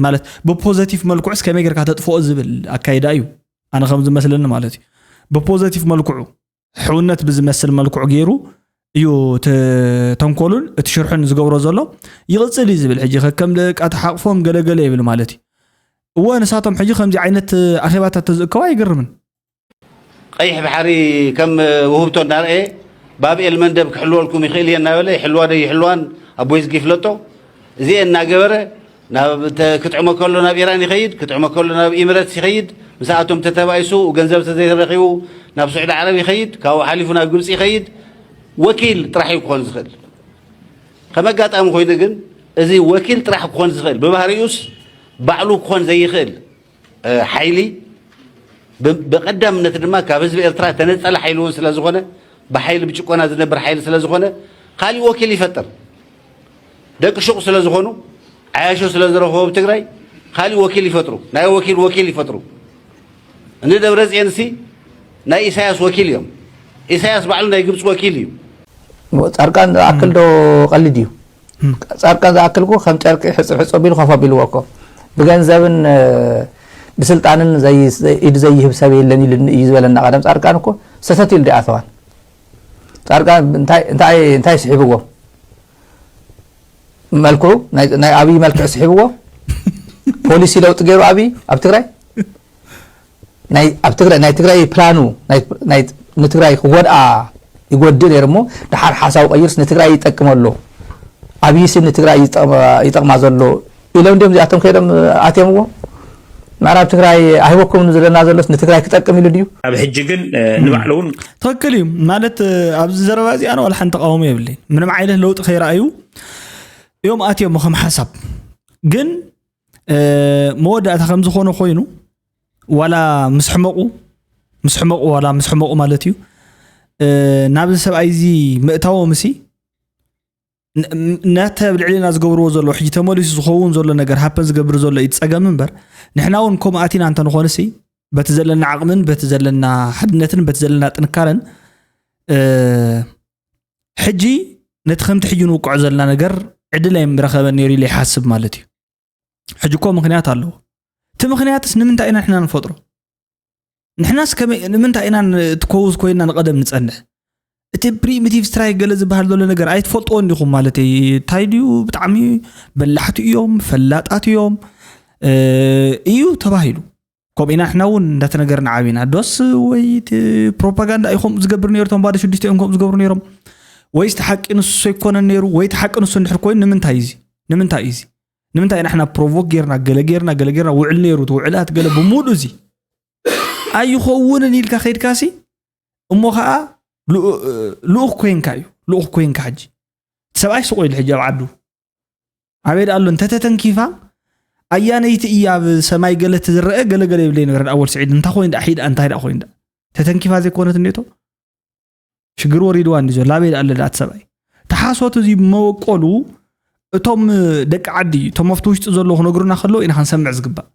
ማለት ብፖዘቲቭ መልክዑስ ከመይ ጌርካ ተጥፍኦ ዝብል ኣካይዳ እዩ። ኣነ ከም ዝመስለኒ ማለት እዩ። ብፖዘቲቭ መልክዑ ሕውነት ብዝመስል መልክዑ ገይሩ እዩ ተንኮሉን እቲ ሽርሑን ዝገብሮ ዘሎ። ይቕፅል እዩ ዝብል ሕጂ ከከም ደቃ ተሓቕፎም ገለገለ ይብል ማለት እዩ። እወ ንሳቶም ሕጂ ከምዚ ዓይነት ኣኼባታት ተዝእከቡ ኣይገርምን። ቀይሕ ባሕሪ ከም ውህብቶ እናርኣየ ባብኤል መንደብ ክሕልወልኩም ይኽእል እየ እናበለ ይሕልዋ ዶ ይሕልዋን ኣቦይ ዝጊ ይፍለጦ እዚኤ እናገበረ ናብ ክጥዕሞ ከሎ ናብ ኢራን ይኸይድ፣ ክጥዕሞ ከሎ ናብ ኢምረትስ ይኸይድ፣ ምስኣቶም ተተባኢሱ ገንዘብ ተዘይረኺቡ ናብ ስዑዲ ዓረብ ይኸይድ፣ ካብኡ ሓሊፉ ናብ ግብፂ ይኸይድ። ወኪል ጥራሕ እዩ ክኾን ዝኽእል። ከም ኣጋጣሚ ኮይኑ ግን እዚ ወኪል ጥራሕ ክኾን ዝኽእል ብባህሪኡስ ባዕሉ ክኾን ዘይኽእል ሓይሊ ብቐዳምነት ድማ ካብ ህዝቢ ኤርትራ ተነጸለ ሓይሊ እውን ስለ ዝኾነ ብሓይሊ ብጭቆና ዝነብር ሓይሊ ስለ ዝኾነ ካሊእ ወኪል ይፈጥር። ደቂ ሹቕ ስለ ዝኾኑ ዓያሾ ስለ ዝረኸቡ ኣብ ትግራይ ካሊእ ወኪል ይፈጥሩ። ናይ ወኪል ወኪል ይፈጥሩ። እኒ ደብረፅየን ሲ ናይ ኢሳያስ ወኪል እዮም። ኢሳያስ ባዕሉ ናይ ግብፂ ወኪል እዩ። ጻድቃን ዝኣክል ዶ ቀልድ እዩ? ጻድቃን ዝኣክል እኮ ከም ጨርቂ ሕጽብ ሕጽብ ኣቢሉ ኮፍ ኣቢልዎ እኮ ብገንዘብን ብስልጣንን ኢዱ ዘይህብ ሰብ የለን ኢሉ እዩ ዝበለና ቀደም። ጻድቃን እኮ ሰተት ኢሉ ዲኣተዋን ጻድቃን እንታይ ስሒብዎም? መልክዑ ናይ ኣብይ መልክዕ ስሒብዎ ፖሊሲ ለውጢ ገይሩ ኣብይ ኣብ ትግራይ ናይ ኣብ ትግራይ ናይ ትግራይ ፕላኑ ናይ ናይ ንትግራይ ክጎድኣ ይጎድእ ነይሩ እሞ ድሓር ሓሳቡ ቀይርስ ንትግራይ ይጠቅም ኣሎ ኣብይሲ ንትግራይ ይጠቅማ ዘሎ ኢሎም እንዲም እዚኣቶም ከይዶም ኣትየምዎ ምዕራብ ትግራይ ኣይበኩም ዝለና ዘሎስ ንትግራይ ክጠቅም ኢሉ ድዩ ኣብ ሕጂ ግን ንባዕሉ እውን ትኽክል እዩ ማለት ኣብዚ ዘረባ እዚ ኣነ ዋላ ሓንቲ ተቃውሞ የብለይን ምንም ዓይነት ለውጢ ከይረኣዩ እዮም ኣትየሞ ከም ሓሳብ ግን መወዳእታ ከም ዝኾነ ኮይኑ ዋላ ምስ ሕመቑ ምስ ሕመቑ ዋላ ምስ ሕመቑ ማለት እዩ ናብዚ ሰብኣይ እዚ ምእታዎም ሲ ናተ ኣብ ልዕሊና ዝገብርዎ ዘሎ ሕጂ ተመሊሱ ዝኸውን ዘሎ ነገር ሃፐን ዝገብር ዘሎ እዩ ፀገም እምበር ንሕና እውን ከምኡ ኣቲና እንተንኾንሲ በቲ ዘለና ዓቕምን በቲ ዘለና ሓድነትን በቲ ዘለና ጥንካረን ሕጂ ነቲ ከምቲ ሕጂ ንውቅዖ ዘለና ነገር ዕድል ኣይምረኸበን ነይሩ ኢለ ይሓስብ ማለት እዩ ሕጂ እኮ ምኽንያት ኣለዎ እቲ ምኽንያትስ ንምንታይ ኢና ንሕና ንፈጥሮ ንሕናስ ከመይ ንምንታይ ኢና ትኮውዝ ኮይና ንቐደም ንጸንሕ እቲ ፕሪሚቲቭ ስትራይክ ገለ ዝበሃል ዘሎ ነገር ኣይትፈልጥዎ እንዲኹም ማለት እንታይ ድዩ ብጣዕሚ በላሕቲ እዮም ፈላጣት እዮም እዩ ተባሂሉ ከምኡ ኢና ንሕና እውን እንዳተነገርና ዓቢና ዶስ ወይ ፕሮፓጋንዳ እዩ ከምኡ ዝገብር ነይሩ ቶም ባዶ ሽዱሽተ እዮም ከምኡ ዝገብሩ ነይሮም ወይ እቲ ሓቂ ንሱ ኣይኮነን ነይሩ ወይ እቲ ሓቂ ንሱ እንድሕር ኮይኑ ንምንታይ እዚ ንምንታይ እዚ ንምንታይ ኢና ሕና ፕሮቮክ ጌርና ገለ ጌርና ገለ ጌርና ውዕል ነይሩ እቲ ውዕላት ገለ ብሙሉ እዚ ኣይኸውንን ኢልካ ከይድካሲ እሞ ከዓ ልኡኽ ኮይንካ እዩ ልኡኽ ኮይንካ ሕጂ ሰብኣይ ስቆ ኢሉ ሕጂ ኣብ ዓዱ ኣበይ ደኣ ኣሎ እንተተተንኪፋ ኣያነይቲ እያ ኣብ ሰማይ ገለ ትዝረአ ገለ ገለ ይብለ ነበረ ኣወል ስዒድ እንታይ ኮይኑ ደኣ ሒድ እንታይ ደኣ ኮይኑ ደኣ ተተንኪፋ ዘይኮነት እኔቶ ሽግር ወሪድዋ እንዲ ዘሎ ኣበይ ደኣ ኣሎ ደኣ እቲ ሰብኣይ ተሓሶት እዚ መወቀሉ እቶም ደቂ ዓዲ እቶም ኣብቲ ውሽጢ ዘለዉ ክነግሩና ከለዉ ኢና ክንሰምዕ ዝግባእ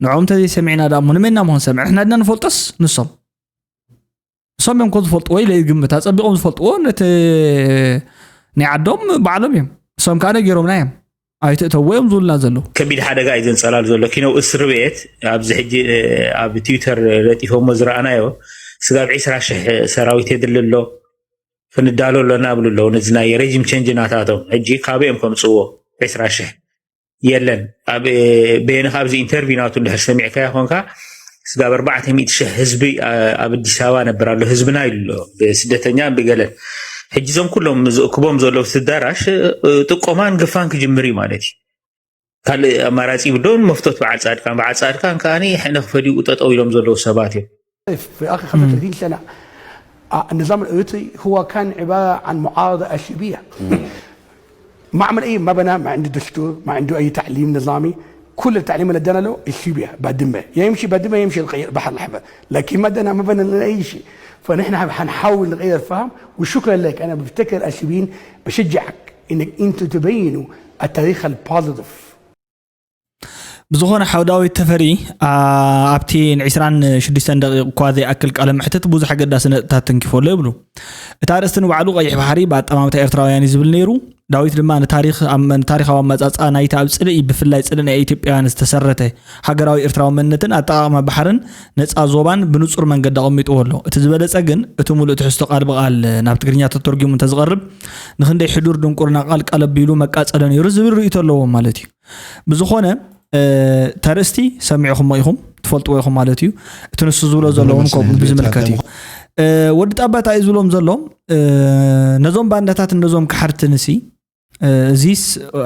ንዕኦም እንተዘይሰሚዕና ደኣ እሞ ንመና እሞ ክንሰምዕ ንሕና ድና ንፈልጦስ ንሶም እሶም እዮም ኮ ዝፈልጥዎ ኢለ ይግምት ኣጸቢቖም ዝፈልጥዎ ነቲ ናይ ዓዶም ባዕሎም እዮም እሶም ከዓ ነጊሮምና እዮም ኣይትእተዎ እዮም ዝብሉና ዘለዉ ከቢድ ሓደጋ እዩ ዘንፀላል ዘሎ ኪነው እስር ቤት ኣብዚ ሕጂ ኣብ ትዊተር ለጢፎሞ ዝረኣናዮ ስጋብ ዒስራ ሽሕ ሰራዊት የድሊ ኣሎ ክንዳሎ ኣሎና ይብሉ ኣለዉ ነዚ ናይ ሬጂም ቸንጅ ናታቶም ሕጂ ካበይ እዮም ከምፅዎ ዒስራ ሽሕ የለን በየነ ካብዚ ኢንተርቪው ናቱ እንድሕር ሰሚዕካዮ ኮንካ ስጋብ ኣርባዕተ ሚእቲ ሽሕ ህዝቢ ኣብ ኣዲስ ኣበባ ነብር ኣሎ ህዝብና ኢሉ ኣሎ ብስደተኛ ብገለን ሕጂ እዞም ኩሎም ዝእክቦም ዘለዉ ስዳራሽ ጥቆማን ግፋን ክጅምር እዩ ማለት እዩ ካልእ ኣማራፂ ይብሎን መፍቶት በዓል ፃድቃን በዓል ፃድቃን ከዓኒ ሕነ ክፈዲኡ ጠጠው ኢሎም ዘለዉ ሰባት እዮም في آخر خمسة وثلاثين سنة آه، النظام الإيطالي هو كان عبارة عن معارضة أشيبية ما عمل أي ما بنى ما عنده دستور ما عنده أي تعليم نظامي كل التعليم اللي ادانا له الشيبيا بادمه يا يمشي بادمه يمشي البحر الاحمر لكن ما ادانا ما بنى لنا اي شيء فنحن حنحاول نغير فهم وشكرا لك انا بفتكر الاشيبيين بشجعك انك انتوا تبينوا التاريخ البوزيتيف. ብዝኾነ ሓው ዳዊት ተፈሪ፣ ኣብቲ ን ዕስራን ሽዱሽተን ደቂቕ እኳ ዘይኣክል ቃለ መሕትት ብዙሕ ኣገዳሲ ነጥብታት ተንኪፎ ኣሎ ይብሉ። እቲ ኣርእስቲ ንባዕሉ ቀይሕ ባሕሪ ብኣጠማምታ ኤርትራውያን እዩ ዝብል ነይሩ። ዳዊት ድማ ንታሪኻዊ ኣመፃፅኣ ናይቲ ኣብ ፅልኢ፣ ብፍላይ ፅልኢ ናይ ኢትዮጵያውያን ዝተሰረተ ሃገራዊ ኤርትራዊ መንነትን ኣጠቓቕማ ባሕርን ነፃ ዞባን ብንፁር መንገዲ ኣቐሚጥዎ ኣሎ። እቲ ዝበለፀ ግን እቲ ሙሉእ ትሕዝቶ ቃል ብቓል ናብ ትግርኛ ተተርጒሙ እንተዝቐርብ ንክንደይ ሕዱር ድንቁርና ቃል ቃል ኣቢሉ መቃፀለ ነይሩ ዝብል ርእይቶ ኣለዎም ማለት እዩ። ብዝኾነ ተርእስቲ ሰሚዕኹሞ ኢኹም፣ ትፈልጥዎ ኢኹም ማለት እዩ። እቲ ንሱ ዝብሎ ዘለውን ከምኡ ብዝምልከት እዩ። ወዲ ጣባታ እዩ ዝብሎም ዘሎ፣ ነዞም ባንዳታት ነዞም ክሓርቲ ንሲ እዚስ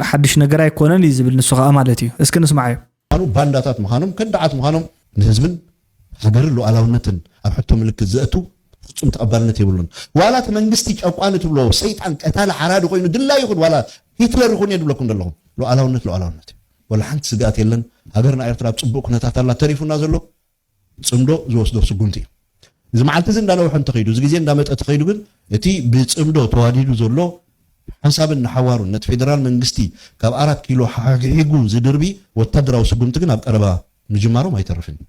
ሓድሽ ነገር ኣይኮነን እዩ ዝብል ንሱ ከዓ ማለት እዩ። እስኪ ንስማዓዮ። ባንዳታት ምዃኖም፣ ከዳዓት ምዃኖም፣ ንህዝብን ሃገርን ሉዓላውነትን ኣብ ሕቶ ምልክት ዘእቱ ፍጹም ተቐባልነት የብሉን። ዋላ እቲ መንግስቲ ጨቋኒ ትብሎ ሰይጣን ቀታሊ ሓራዲ ኮይኑ ድላይ ይኹን ዋላ ሂትለር ይኹን እየ ድብለኩም ዘለኹም ሉዓላውነት ሉዓላውነት እዩ። ዋላ ሓንቲ ስግኣት የለን። ሃገርና ኤርትራ ኣብ ጽቡቕ ኩነታት ኣላ። ተሪፉና ዘሎ ጽምዶ ዝወስዶ ስጉምቲ እዩ። እዚ መዓልቲ እዚ እንዳነውሐ እንተኸይዱ፣ እዚ ግዜ እንዳመጠ ተኸይዱ ግን እቲ ብጽምዶ ተዋዲዱ ዘሎ ሓንሳብን ንሓዋሩን ነቲ ፌደራል መንግስቲ ካብ ኣራት ኪሎ ሓግሒጉ ዝድርቢ ወታደራዊ ስጉምቲ ግን ኣብ ቀረባ ምጅማሮም ኣይተርፍን እዩ።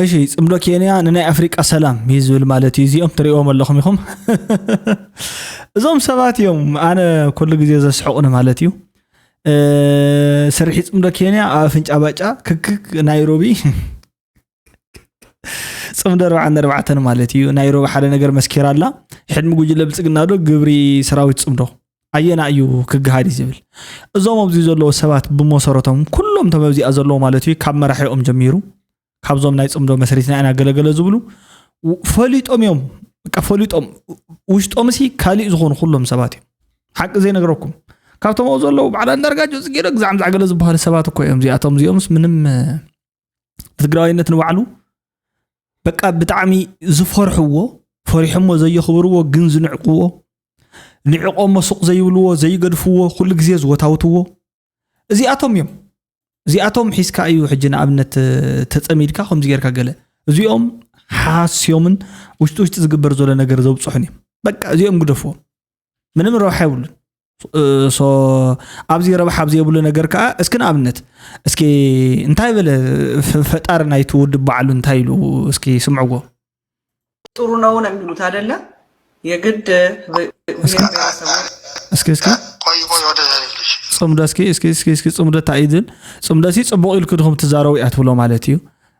እሺ፣ ፅምዶ ኬንያ ንናይ ኣፍሪቃ ሰላም እዩ ዝብል ማለት እዩ። እዚኦም ትሪእዎም ኣለኹም ኢኹም። እዞም ሰባት እዮም ኣነ ኩሉ ግዜ ዘስሕቑኒ ማለት እዩ። ስርሒ ፅምዶ ኬንያ ኣብ ኣፍንጫ ባጫ ክክክ ናይሮቢ ፅምዶ ኣርባዓን ኣርባዕተን ማለት እዩ። ናይሮቢ ሓደ ነገር መስኪራ ኣላ። ሕድሚ ጉጅለ ብልፅግና ዶ ግብሪ ሰራዊት ፅምዶ ኣየና እዩ ክግሃድ እዩ ዝብል። እዞም ኣብዚ ዘለዉ ሰባት ብመሰረቶም ኩሎም እቶም ኣብዚኣ ዘለዉ ማለት እዩ ካብ መራሒኦም ጀሚሩ ካብዞም ናይ ፅምዶ መስሪትና ኢና ገለገለ ዝብሉ ፈሊጦም እዮም። በቃ ፈሊጦም ውሽጦምሲ ካሊእ ዝኾኑ ኩሎም ሰባት እዮም። ሓቂ ዘይነግረኩም ካብቶም ኣብኡ ዘለዉ በዓል ኣንዳርጋቸው ፅጌ ዶ ግዛዕ ምዛዕ ገለ ዝበሃሉ ሰባት እኮ እዮም። እዚኣቶም እዚኦምስ ምንም ትግራዋይነት ንባዕሉ በቃ ብጣዕሚ ዝፈርሕዎ ፈሪሖሞ ዘየኽብርዎ ግን ዝንዕቅዎ ንዕቆሞ ሱቕ ዘይብልዎ ዘይገድፍዎ ኩሉ ግዜ ዝወታውትዎ እዚኣቶም እዮም። እዚኣቶም ሒዝካ እዩ ሕጂ ንኣብነት ተፀሚድካ ከምዚ ጌርካ ገለ እዚኦም ሓስዮምን ውሽጢ ውሽጢ ዝግበር ዘሎ ነገር ዘብፅሑን እዮም። በቃ እዚኦም ግደፍዎም። ምንም ረብሓ የብሉን። ሶ ኣብዚ ረብሓ ኣብ ዘይብሉ ነገር ከዓ እስኪ ንኣብነት እስኪ እንታይ በለ ፈጣሪ ናይቲ ውድብ በዓሉ እንታይ ኢሉ እስኪ ስምዕዎ። ጥሩ ነው ነው የሚሉት አይደለ? የግድ ብሔር ብሔረሰቦች እስኪ እስኪ ቆይ ቆይ ወደ ልጅ ፅምዶ እስኪ እስኪ እስኪ እስኪ ፅምዶ እንታይ እዩ ዝብል? ፅምዶ ሲ ፅቡቕ ኢልኩ ድኹም ትዛረቡ እያ ትብሎ ማለት እዩ።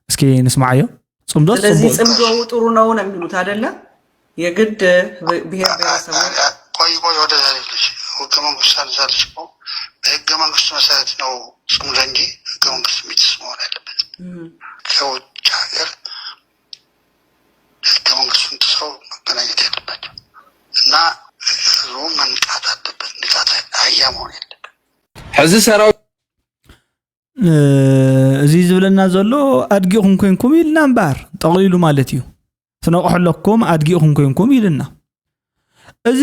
እስኪ ንስማዓዮ። ፅምዶ ስለዚህ ፅቡቕ ጽምዶው ጥሩ ነው ነው የሚሉት አይደለ? የግድ ብሔር ብሔረሰቦች ቆይ ቆይ ወደ ልጅ ህገ መንግስቱ አንዛለች እኮ በህገ መንግስቱ መሰረት ነው ጽምዶ እንጂ ህገ መንግስቱ የሚጥስ መሆን ያለበት። እም፣ ከውጭ ሀገር ህገ መንግስቱን ጥሰው መገናኘት ያለባቸው እና ህዝቡ መንቃት አለበት። ንቃተ አህያ መሆን ያለበት ሕዚ ሰራዊት እዚ ዝብለና ዘሎ ኣድጊኹም ኮንኩም ኢልና እምበኣር ጠቕሊሉ ማለት እዩ። ትነቕሑ ኣለኩም ኣድጊኹም ኮንኩም ኢልና። እዚ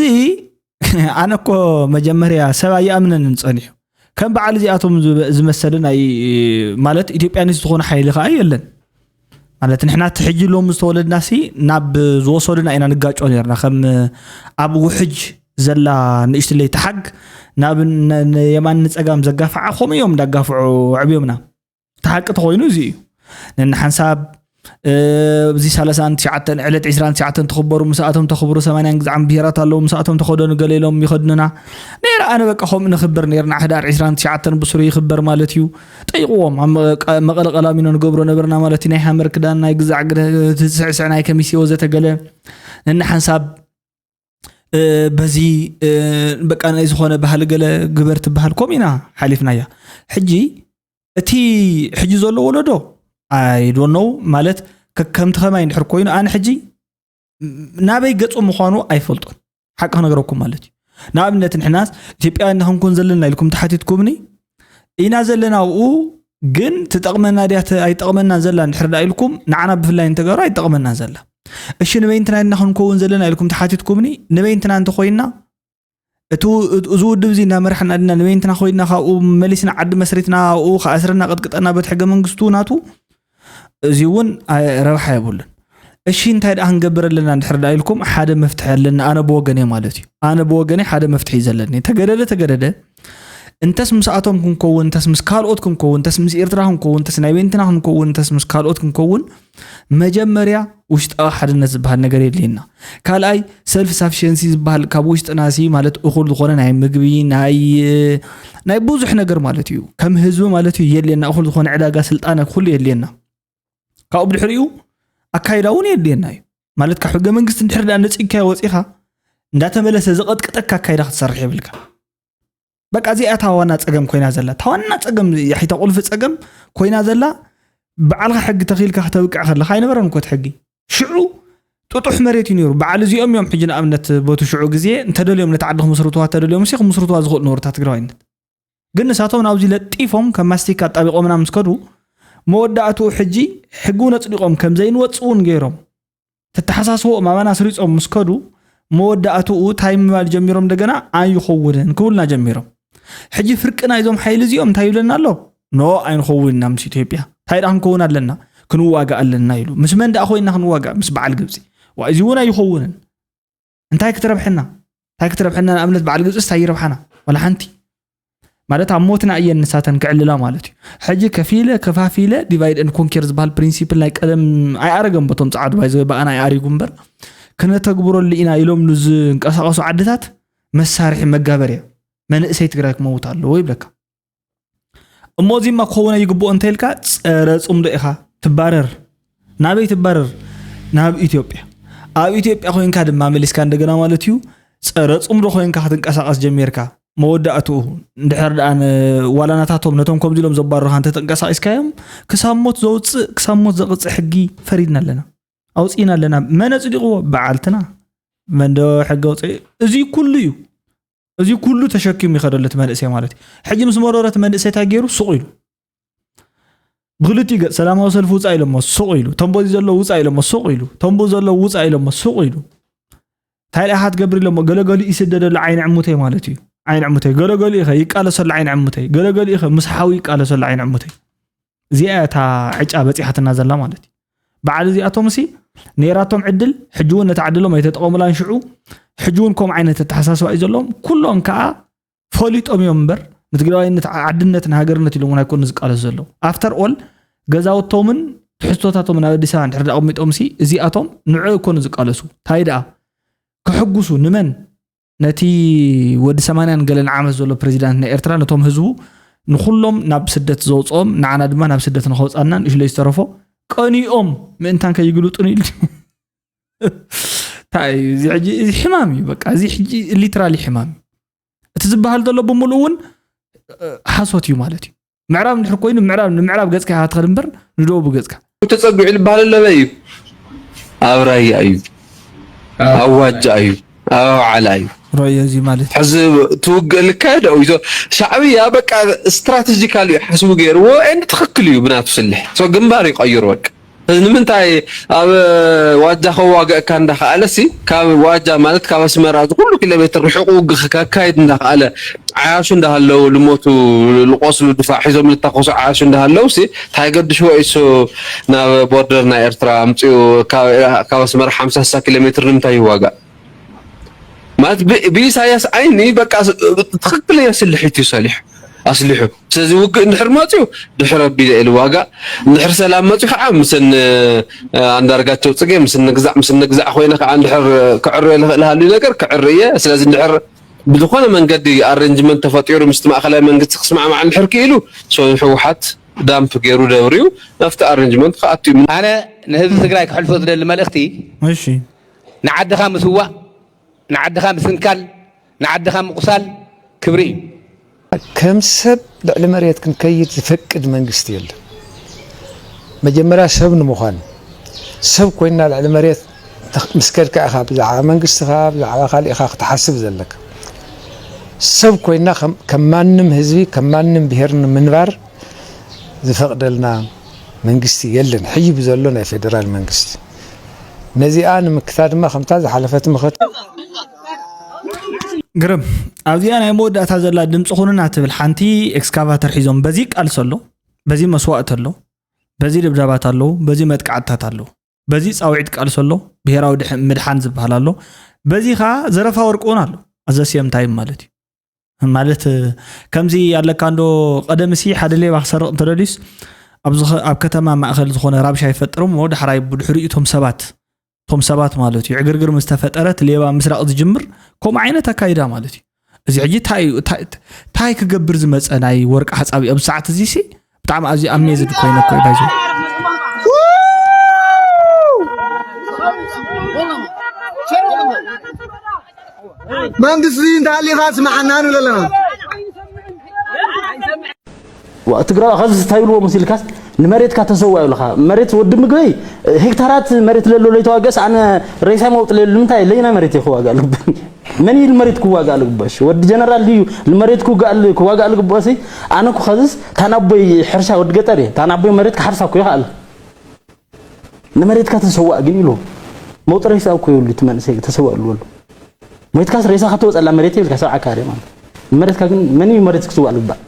ኣነ እኮ መጀመርያ ሰብ ኣይኣምነንን ጸኒሑ። ከም በዓል እዚኣቶም ዝመሰለ ናይ ማለት ኢትዮጵያኒስት ዝኾነ ሓይሊ ከዓ የለን። ማለት ንሕና እቲ ሕጂ ሎም ዝተወለድናሲ ናብ ዝወሰዱና ኢና ንጋጮ ነርና። ከም ኣብ ውሕጅ ዘላ ንእሽትለይ ተሓግ ናብ የማን ንፀጋም ዘጋፍዓ ከምኡ እዮም እንዳጋፍዑ ኣዕብዮምና። እቲ ሓቂ ተኮይኑ እዚ እዩ። ነንሓንሳብ እዚ ሰላሳን ትሽዓተን ዕለት ዕስራን ትሽዓተን ትኽበሩ ምስኣቶም ተኽብሩ ሰማንያን ግዛዕን ብሄራት ኣለዉ ምስኣቶም ተኸደኑ ገለ ኢሎም ይኸድኑና ነይረ ኣነ በቃ ከምኡ ንኽብር ነይርና ሕዳር ዕስራን ትሽዓተን ብስሩ ይኽበር ማለት እዩ ጠይቕዎም ኣብ መቐለ ቀላሚኖ ንገብሮ ነበርና ማለት እዩ ናይ ሃመር ክዳን ናይ ግዛዕ ትስዕስዕ ናይ ከሚሴ ወዘተ ገለ ነንሓንሳብ በዚ በቃ ናይ ዝኾነ ባህሊ ገለ ግበር ትበሃል ከምኡ ኢና ሓሊፍናያ ሕጂ እቲ ሕጂ ዘሎ ወለዶ ኣይዶነው ማለት ከምቲ ከማይ እንድሕር ኮይኑ ኣነ ሕጂ ናበይ ገፁ ምዃኑ ኣይፈልጦን ሓቂ ክነግረኩም ማለት እዩ ንኣብነት ንሕናስ ኢትዮጵያውያን ንክንኮን ዘለና ኢልኩም ተሓቲትኩምኒ ኢና ዘለና ኣብኡ ግን ትጠቕመና ድያ ኣይጠቕመና ዘላ እንድሕር ዳ ኢልኩም ንዓና ብፍላይ ንተጋሩ ኣይጠቕመና ዘላ እሺ ንበይንትና ኢና ክንከውን ዘለና ኢልኩም ተሓቲትኩምኒ ንበይንትና እንተኮይንና እቲ እዚ ውድብ እዚ እናመራሕና ድና ንበይንትና ኮይንና ካብኡ መሊስና ዓዲ መስሪትና ኣብኡ ከኣስረና ቅጥቅጠና በት ሕገ መንግስቱ ናቱ እዚ እውን ረብሓ የብሉን እሺ እንታይ ደኣ ክንገብር ኣለና እንድሕር ደኣ ኢልኩም ሓደ መፍትሒ ኣለና። ኣነ ብወገነ ማለት እዩ፣ ኣነ ብወገነ ሓደ መፍትሒ እዩ ዘለኒ። ተገደደ ተገደደ እንተስ ምስኣቶም ክንከውን፣ እንተስ ምስ ካልኦት ክንከውን፣ እንተስ ምስ ኤርትራ ክንከውን፣ እንተስ ናይ ቤንትና ክንከውን፣ እንተስ ምስ ካልኦት ክንከውን፣ መጀመርያ ውሽጣዊ ሓድነት ዝበሃል ነገር የድልየና። ካልኣይ ሰልፍ ሳፊሽንሲ ዝበሃል ካብ ውሽጥና ሲ ማለት እኹል ዝኾነ ናይ ምግቢ ናይ ናይ ብዙሕ ነገር ማለት እዩ፣ ከም ህዝቢ ማለት እዩ የድልየና። እኹል ዝኾነ ዕዳጋ ስልጣነ ኩሉ የድልየና። ካብኡ ብድሕሪኡ ኣካይዳ እውን የድልየና እዩ። ማለት ካብ ሕገ መንግስቲ እንድሕር ደኣ ነፂግካዮ ወፂኻ እንዳተመለሰ ዘቐጥቅጠካ ኣካይዳ ክትሰርሕ የብልካ። በቃ እዚኣ እታ ዋና ፀገም ኮይና ዘላ፣ እታ ዋና ፀገም፣ ያሒታ ቁልፊ ፀገም ኮይና ዘላ። በዓልካ ሕጊ ተኺልካ ክተብቅዕ ከለካ ኣይነበረን እኮ እቲ ሕጊ። ሽዑ ጥጡሕ መሬት እዩ ነይሩ። በዓል እዚኦም እዮም ሕጂ ንኣብነት በቱ ሽዑ ግዜ እንተደልዮም ነቲ ዓዲ ክምስርትዋ፣ ተደልዮም ሲ ክምስርትዋ ዝኽእሉ ነበሩ እታ ትግራዋይነት። ግን ንሳቶም ናብዚ ለጢፎም ከም ማስቲካ ኣጣቢቖምና ምስ ከዱ፣ መወዳእትኡ ሕጂ ሕጊ እውን ኣጽዲቖም ከም ዘይንወጽእ እውን ገይሮም፣ ተተሓሳስቦኦም ኣባና ኣስሪጾም ምስ ከዱ፣ መወዳእትኡ ታይ ምባል ጀሚሮም? እንደገና ኣይኸውንን ክብሉና ጀሚሮም። ሕጂ ፍርቂ ናይዞም ሓይሊ እዚኦም እንታይ ይብለና ኣሎ? ኖ፣ ኣይንኸውን ኢና ምስ ኢትዮጵያ። እንታይ ደኣ ክንከውን ኣለና? ክንዋጋእ ኣለና ኢሉ። ምስ መን ደኣ ኮይንና ክንዋጋእ? ምስ በዓል ግብጺ። ዋ፣ እዚ እውን ኣይኸውንን። እንታይ ክትረብሐና? እንታይ ክትረብሐና? ንኣብነት በዓል ግብጺስ እንታይ ይረብሓና? ዋላ ሓንቲ። ማለት ኣብ ሞትና እየን ንሳተን ክዕልላ ማለት እዩ። ሕጂ ከፊለ ከፋፊለ፣ ዲቫይድ ኤንድ ኮንኬር ዝበሃል ፕሪንሲፕል ናይ ቀደም ኣይኣረገን በቶም ጸዓዱ ባይ ዘ ወይ ብኣና ኣይኣሪጉ እምበር፣ ክነተግብረሉ ኢና ኢሎም ንዝንቀሳቐሱ ዓድታት መሳርሒ መጋበርያ መንእሰይ ትግራይ ክመውት ኣለዎ ይብለካ። እሞ እዚማ ክኸውን ኣይግብኦ እንተ ኢልካ ጸረ ጽምዶ ኢኻ ትባረር። ናበይ ትባረር? ናብ ኢትዮጵያ። ኣብ ኢትዮጵያ ኮይንካ ድማ መሊስካ እንደገና ማለት እዩ ጸረ ጽምዶ ኮይንካ ክትንቀሳቐስ ጀሚርካ። መወዳእትኡ እንድሕር ደኣ ን-፣ ዋላ ናታቶም ነቶም ከምዚ ኢሎም ዘባርሩኻ እንተ ተንቀሳቒስካዮም ክሳብ ሞት ዘውጽእ ክሳብ ሞት ዘቕጽእ ሕጊ ፈሪድና ኣለና፣ ኣውጺእና ኣለና። መን ኣጽዲቕዎ? በዓልትና። መንዶ ሕጊ ኣውጽእ? እዚ ኩሉ እዩ። እዚ ኩሉ ተሸኪሙ ይኸደሉ እቲ መንእሰይ ማለት እዩ። ሕጂ ምስ መረረ እቲ መንእሰይ እንታይ ገይሩ? ሱቕ ኢሉ። ብክልቲኡ ገጽ ሰላማዊ ሰልፊ ውጻእ ኢሎሞ ሱቕ ኢሉ። ተንቦዚ ዘለዉ ውጻእ ኢሎሞ ሱቕ ኢሉ። ተንቡ ዘለዉ ውጻእ ኢሎሞ ሱቕ ኢሉ። እንታይ ደኣ ክትገብር ኢሎሞ ገለገሊኡ ይስደደሉ ዓይኒ ዕሙተይ ማለት እዩ። ዓይኒ ዕሙተይ። ገለገሊኡ ኸ ይቃለሰሉ ዓይኒ ዕሙተይ። ገለገሊኡ ኸ ምስ ሓዊ ይቃለሰሉ ዓይኒ ዕሙተይ። እዚኣ እታ ዕጫ በጺሓትና ዘላ ማለት እዩ። በዓል እዚኣቶም ሲ ነይራቶም ዕድል፣ ሕጂ እውን ነቲ ዕድሎም ኣይተጠቐሙላን ሽዑ፣ ሕጂ እውን ከምኡ ዓይነት ኣተሓሳስባ እዩ ዘለዎም። ኩሎም ከኣ ፈሊጦም እዮም እምበር ንትግራዋይነት፣ ዓድነት፣ ንሃገርነት ኢሎም እውን ኣይኮኑ ዝቃለሱ ዘለዉ። ኣፍተር ኦል ገዛውቶምን ትሕዝቶታቶምን ኣብ ኣዲስ ኣበባ እንድሕር ኣቐሚጦም ሲ እዚኣቶም ንዕኡ ኣይኮኑ ዝቃለሱ። እንታይ ደኣ ከሕጉሱ ንመን? ነቲ ወዲ ሰማንያን ገለን ዓመት ዘሎ ፕሬዚዳንት ናይ ኤርትራ ነቶም ህዝቡ ንኹሎም ናብ ስደት ዘውፅኦም ንዓና ድማ ናብ ስደት ንኸውፃና ንእሽለይ ዝተረፎ ቀኒኦም ምእንታን ከይግልጡን ኢሉ እንታይ እዩ እዚ ሕጂ? እዚ ሕማም እዩ በቃ። እዚ ሕጂ ሊትራሊ ሕማም እዩ። እቲ ዝበሃል ዘሎ ብምሉእ እውን እ፣ ሓሶት እዩ ማለት እዩ። ምዕራብ እንድሕር ኮይኑ ምዕራብ ንምዕራብ ገጽካ ኢኻ ትኸድ እምበር ንደቡብ ገጽካ። ተጸጊዑ ዝበሃል ኣለበ እዩ። ኣብ ራያ እዩ። ኣብ ዋጃ እዩ። ኣብ ዓላ እዩ። ራያ እዚ ማለት እዩ። ሕዚ ትውግእ ልካየድ እዩ። ሻዕብያ በቃ ስትራቴጂካል እዩ ሓስቡ ገይርዎ። ኤንድ ትኽክል እዩ ብናቱ ስልሕ። ሶ ግንባር ይቀይሩ በቃ። ንምንታይ ኣብ ዋጃ ከዋግአካ እንዳኸኣለ ሲ ካብ ዋጃ ማለት ካብ ኣስመራ እዚ ኩሉ ኪሎ ሜትር ርሕቁ ውግእ ከካይድ እንዳኸኣለ ዓያሹ እንዳሃለው ልሞቱ ልቆስሉ ድፋዕ ሒዞም ልታኮሱ ዓያሹ እንዳሃለው ሲ እንታይ ገድሽዎ ኢሱ ናብ ቦርደር ናይ ኤርትራ ኣምፅኡ ካብ ኣስመራ ሓምሳ ስሳ ኪሎ ሜትር ንምንታይ ይዋጋእ? ማለት ብኢሳያስ ዓይኒ በቃ ትክክለኛ ስልሒት እዩ ሰሊሑ ኣስሊሑ። ስለዚ ውግእ እንድሕር መፅዩ ድሕር ኣቢለ ኢሉ ዋጋ፣ እንድሕር ሰላም መፅዩ ከዓ ምስን ኣንዳርጋቸው ፅጌ ምስን ንግዛዕ ምስን ንግዛዕ ኮይነ ከዓ እንድሕር ክዕርየ ዝኽእል ሃልዩ ነገር ክዕር እየ። ስለዚ እንድሕር ብዝኾነ መንገዲ ኣረንጅመንት ተፈጢሩ ምስቲ ማእኸላይ መንግስቲ ክስማዕማዕ እንድሕር ክኢሉ ህወሓት ዳምፕ ገይሩ ደብርዩ ናብቲ ኣረንጅመንት ክኣቱ እዩ። ኣነ ንህዝቢ ትግራይ ክሕልፎ ዝደሊ መልእኽቲ እሺ። ንዓድኻ ምስዋእ፣ ንዓድኻ ምስንካል፣ ንዓድኻ ምቑሳል ክብሪ እዩ። ከም ሰብ ልዕሊ መሬት ክንከይድ ዝፈቅድ መንግስቲ የለን። መጀመርያ ሰብ ንምዃን፣ ሰብ ኮይና ልዕሊ መሬት ምስ ከድካ ኢኻ ብዛዕባ መንግስትኻ ብዛዕባ ካልእ ኢኻ ክትሓስብ ዘለካ። ሰብ ኮይና ከም ማንም ህዝቢ ከም ማንም ብሄር ንምንባር ዝፈቕደልና መንግስቲ የለን። ሕጂ ብዘሎ ናይ ፌደራል መንግስቲ ነዚኣ ንምክታ ድማ ከምታ ዝሓለፈት መኸተ ግርም ኣብዚኣ ናይ መወዳእታ ዘላ ድምፂ ኩኑና ትብል ሓንቲ ኤክስካቫተር ሒዞም በዚ ቃልሲ ኣሎ፣ በዚ መስዋእቲ ኣሎ፣ በዚ ድብዳባት ኣለዉ፣ በዚ መጥቃዕትታት ኣለዉ። በዚ ጻውዒት ቃልሲ ኣሎ፣ ብሄራዊ ድሕ- ምድሓን ዝበሃል ኣሎ። በዚ ኸዓ ዘረፋ ወርቂ እውን ኣሎ። ኣዘ ሴም ታይም ማለት እዩ። ማለት ከምዚ ኣለካ እንዶ ቀደምሲ ሓደ ሌባ ክሰርቕ እንተደልዩስ ኣብዚ ኸ- ኣብ ከተማ ማእኸል ዝኾነ ራብሻ ይፈጥር እሞ ዳሕራይ ብድሕሪኡ እቶም ሰባት እቶም ሰባት ማለት እዩ ዕግርግር ምስ ተፈጠረ እቲ ሌባ ምስራቕ ዝጅምር ከምኡ ዓይነት ኣካይዳ ማለት እዩ። እዚ ሕጂ እንታይ እዩ እንታይ እንታይ ክገብር ዝመፀ ናይ ወርቂ ሓፃብ እዩ ኣብዚ ሰዓት እዚ ሲ ብጣዕሚ ኣዝዩ ኣሜዝድ ኮይነ እኮ እዩ ባይዞ። መንግስቲ እንተሃሊኻ ስምዓና ንብል ኣለና። ትግራዊ ካብ ዝታይ ብልዎ መሲልካስ ንመሬትካ ተሰዋ ይብልካ። መሬት ወዲ ምግበይ ሄክታራት መሬት ለሎ ለይተዋገስ ኣነ ሬሳ መውጥ ለሉ ንምንታይ ለይና መሬት ይክዋጋ ልግበ መን ኢሉ መሬት ክዋጋ ልግበሽ ወዲ ጀነራል ድዩ ንመሬት ክዋጋ ልግበሲ ኣነ ኩ ከዝስ ታናቦይ ሕርሻ ወዲ ገጠር እየ ታናቦይ መሬት ክሓርሳ እኮ ይኽኣል ንመሬትካ ተሰዋእ ግን ኢሉ መውጥ ሬሳ እኮ ይብሉ እቲ መንእሰይ ተሰዋእ ይብሉ ሞይትካስ ሬሳ ከተወፀላ መሬት ይብልካ ሰብዓ ካሬ ማለት መሬትካ ግን መን እዩ መሬት ክስዋእ ልግባእ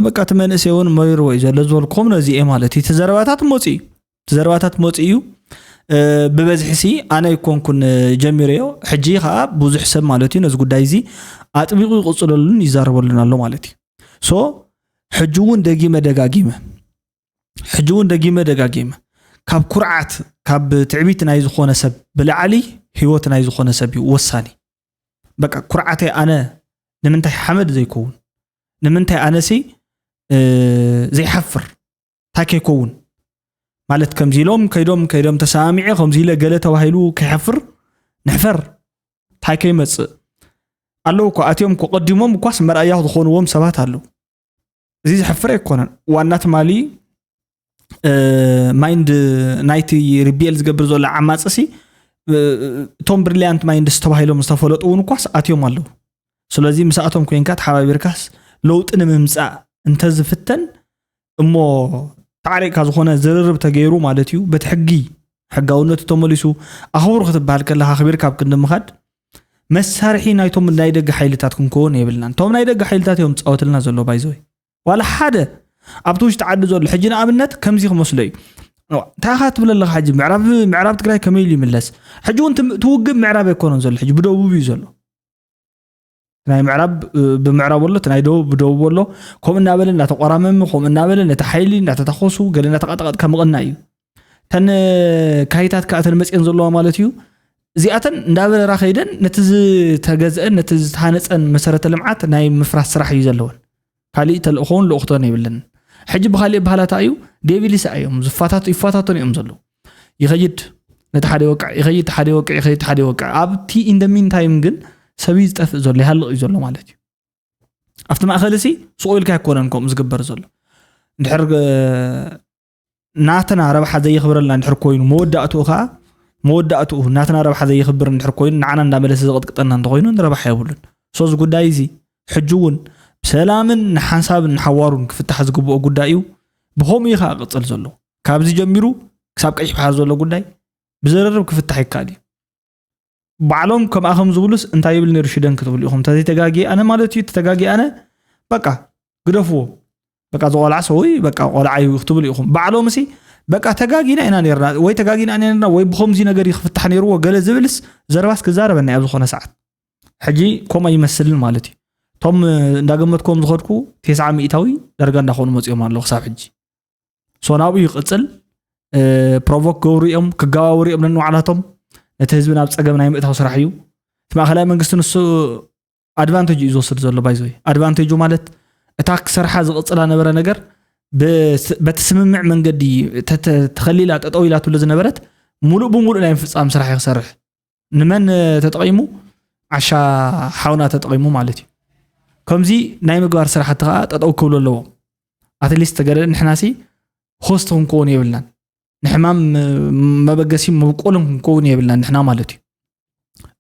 በቃ እቲ መንእሰይ እውን መሪርዎ እዩ ዘሎ ዝበልኩም ነዚ እየ ማለት እዩ። እቲ ዘረባታት መፂኡ እዩ። እቲ ዘረባታት መፂኡ እዩ። ብበዝሒ ሲ ኣነ ኣይኮንኩን ጀሚረዮ። ሕጂ ከዓ ብዙሕ ሰብ ማለት እዩ ነዚ ጉዳይ እዚ ኣጥቢቑ ይቕፅለሉን ይዛረበሉን ኣሎ ማለት እዩ። ሶ ሕጂ እውን ደጊመ ደጋጊመ ሕጂ እውን ደጊመ ደጋጊመ ካብ ኩርዓት ካብ ትዕቢት ናይ ዝኾነ ሰብ ብላዕሊ ህይወት ናይ ዝኾነ ሰብ እዩ ወሳኒ። በቃ ኩርዓተይ ኣነ ንምንታይ ሓመድ ዘይከውን ንምንታይ ኣነሲ ዘይሓፍር እንታይ ከይከውን ማለት ከምዚ ኢሎም ከይዶም ከይዶም ተሰማሚዐ ከምዚ ኢለ ገለ ተባሂሉ ከይሓፍር ንሕፈር እንታይ ከይመፅእ ኣለዉ እኮ ኣትዮም እኮ ቀዲሞም እኳስ መርኣያ ዝኾንዎም ሰባት ኣለዉ። እዚ ዘሕፍር ኣይኮነን። ዋና ትማሊ ማይንድ ናይቲ ሪቤል ዝገብር ዘሎ ዓማፅሲ እቶም ብሪሊያንት ማይንድስ ተባሂሎም ዝተፈለጡ እውን እኳስ ኣትዮም ኣለዉ። ስለዚ ምስኣቶም ኮይንካ ተሓባቢርካስ ለውጢ ንምምፃእ እንተዝፍተን እሞ ተዓሪቕካ ዝኾነ ዝርርብ ተገይሩ ማለት እዩ በቲ ሕጊ ሕጋውነቱ ተመሊሱ ኣኽብሩ ክትበሃል ከለኻ ኣኽቢርካ ኣብ ክንዲ ምኻድ መሳርሒ ናይቶም ናይ ደገ ሓይልታት ክንከውን የብልናን። እቶም ናይ ደገ ሓይልታት እዮም ዝፃወትልና ዘሎ ባይዘወይ ዋላ ሓደ ኣብቲ ውሽጢ ዓዲ ዘሎ ሕጂ ንኣብነት ከምዚ ክመስሎ እዩ እንታይ ኢኻ ትብል ኣለኻ ሕጂ ምዕራብ ምዕራብ ትግራይ ከመይ ኢሉ ይምለስ ሕጂ እውን ትውግብ ምዕራብ ኣይኮነን ዘሎ ሕጂ ብደቡብ እዩ ዘሎ ናይ ምዕራብ ብምዕራብ ኣሎ ናይ ደቡብ ብደቡብ ኣሎ ከምኡ እናበለ እናተቆራመመ ከምኡ እናበለ ነቲ ሓይሊ እናተታኮሱ ገለ እናተቃጠቀጥካ ምቕና እዩ ተን ካይታት ከዓ ተን መፅየን ዘለዋ ማለት እዩ እዚኣተን እንዳበረራ ከይደን ነቲ ዝተገዝአን ነቲ ዝተሃነፀን መሰረተ ልምዓት ናይ ምፍራስ ስራሕ እዩ ዘለወን ካሊእ ተልእኾውን ልእኽቶን የብለንን ሕጂ ብካሊእ ባህላታ እዩ ዴቪልስ እዮም ዝፋታቱ ይፋታቶን እዮም ዘለዉ ይኸይድ ነቲ ሓደ ይወቅዕ ይኸይድ ሓደ ይወቅዕ ይኸይድ ሓደ ይወቅዕ ኣብቲ in the meantime ግን ሰብ እዩ ዝጠፍእ ዘሎ ይሃልቕ እዩ ዘሎ ማለት እዩ ኣብቲ ማእኸል ሲ ስቑ ኢልካ ኣይኮነን ከምኡ ዝግበር ዘሎ እንድሕር ናትና ረብሓ ዘየኽብረልና እንድሕር ኮይኑ መወዳእትኡ ከዓ መወዳእትኡ ናትና ረብሓ ዘየኽብር እንድሕር ኮይኑ ንዓና እንዳመለሰ ዘቐጥቅጠና እንተኮይኑ ንረብሓ የብሉን ሶዚ ጉዳይ እዚ ሕጂ እውን ብሰላምን ንሓንሳብን ንሓዋሩን ክፍታሕ ዝግብኦ ጉዳይ እዩ ብከምኡ እዩ ከዓ ቅፅል ዘሎ ካብዚ ጀሚሩ ክሳብ ቀይሕ ባሕሪ ዘሎ ጉዳይ ብዝርርብ ክፍታሕ ይከኣል እዩ ባዕሎም ከምኣ ከም ዝብሉስ እንታይ ይብል ነይሩ ሽደን ክትብሉ ኢኹም ተዘይተጋጊ ኣነ ማለት እዩ ተተጋጊ ኣነ በቃ ግደፍዎ በቃ ዝቆልዓ ሰውይ በቃ ቆልዓ እዩ ክትብሉ ኢኹም ባዕሎም ሲ በቃ ተጋጊና ኢና ነርና ወይ ተጋጊና ነርና ወይ ብከምዚ ነገር ክፍታሕ ነርዎ ገለ ዝብልስ ዘረባስ ክዛረበና ኣብ ዝኾነ ሰዓት ሕጂ ከምኡ ኣይመስልን ማለት እዩ እቶም እንዳገመትኩም ዝኸድኩ ቴስዓ ሚእታዊ ዳርጋ እንዳኾኑ መፅኦም ኣለዉ ክሳብ ሕጂ ሶ ናብኡ ይቕፅል ፕሮቮክ ገብሩ እዮም ክገባበሩ እዮም ነንባዕላቶም ነቲ ህዝቢ ናብ ፀገም ናይ ምእታው ስራሕ እዩ እቲ ማእኸላይ መንግስቲ ንሱ ኣድቫንቴጅ እዩ ዝወስድ ዘሎ ባይዘይ ኣድቫንቴጁ ማለት እታ ክሰርሓ ዝቕፅላ ነበረ ነገር በቲ ስምምዕ መንገዲ ተኸሊላ ጠጠው ኢላትሉ ዝነበረት ሙሉእ ብሙሉእ ናይ ምፍፃም ስራሕ ይክሰርሕ ንመን ተጠቒሙ ዓሻ ሓውና ተጠቒሙ ማለት እዩ ከምዚ ናይ ምግባር ስራሕቲ ከዓ ጠጠው ክብሉ ኣለዎም ኣትሊስት ገለ ንሕናሲ ሆስት ክንከውን የብልናን ንሕማም መበገሲ መብቆልን ክንከውን የብልናን ንሕና ማለት እዩ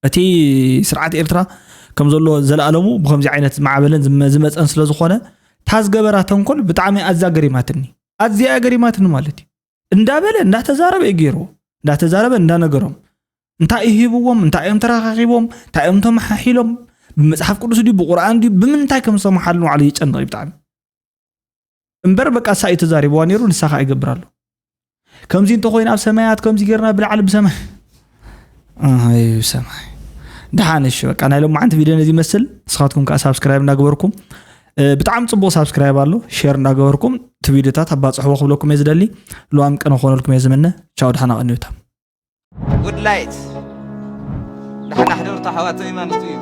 እቲ ስርዓት ኤርትራ ከም ዘሎ ዘለኣለሙ ብከምዚ ዓይነት ዝማዕበለን ዝመፀን ስለ ዝኾነ እታ ዝገበራ ተንኮል ብጣዕሚ ኣዝያ ገሪማትኒ ኣዝያ ገሪማትኒ ማለት እዩ እንዳበለ እንዳተዛረበ እዩ ገይርዎ እንዳተዛረበ እንዳነገሮም እንታይ ሂብዎም እንታይ እዮም ተረኻኺቦም እንታይ እዮም ተመሓሒሎም ብመፅሓፍ ቅዱስ ድዩ ብቁርኣን ድዩ ብምንታይ ከም ዝተመሓሉ ንባዕሉ ይጨንቕ እዩ ብጣዕሚ እምበር በቃ እሳ እዩ ተዛሪብዋ ነይሩ ንሳ ከዓ ይገብር ኣሎ ከምዚ እንተኮይኑ ኣብ ሰማያት ከምዚ ጌርና ብላዕሊ ብሰማይ ኣይ ሰማይ ደሓን። እሺ በቃ ናይ ሎማዓንቲ ቪድዮ ነዚ ይመስል። ንስኻትኩም ከዓ ሳብስክራይብ እንዳገበርኩም ብጣዕሚ ፅቡቅ ሳብስክራይብ ኣሎ ሼር እንዳገበርኩም እቲ ቪድዮታት ኣባፅሕዎ ክብለኩም እየ ዝደሊ። ልዋም ቅነ ክኾነልኩም እየ ዝምነ። ቻው ደሓና ቀንዩታ። ጉድ ላይት ደሓና ሕደሩ ኣሕዋተይ ማለት እዩ።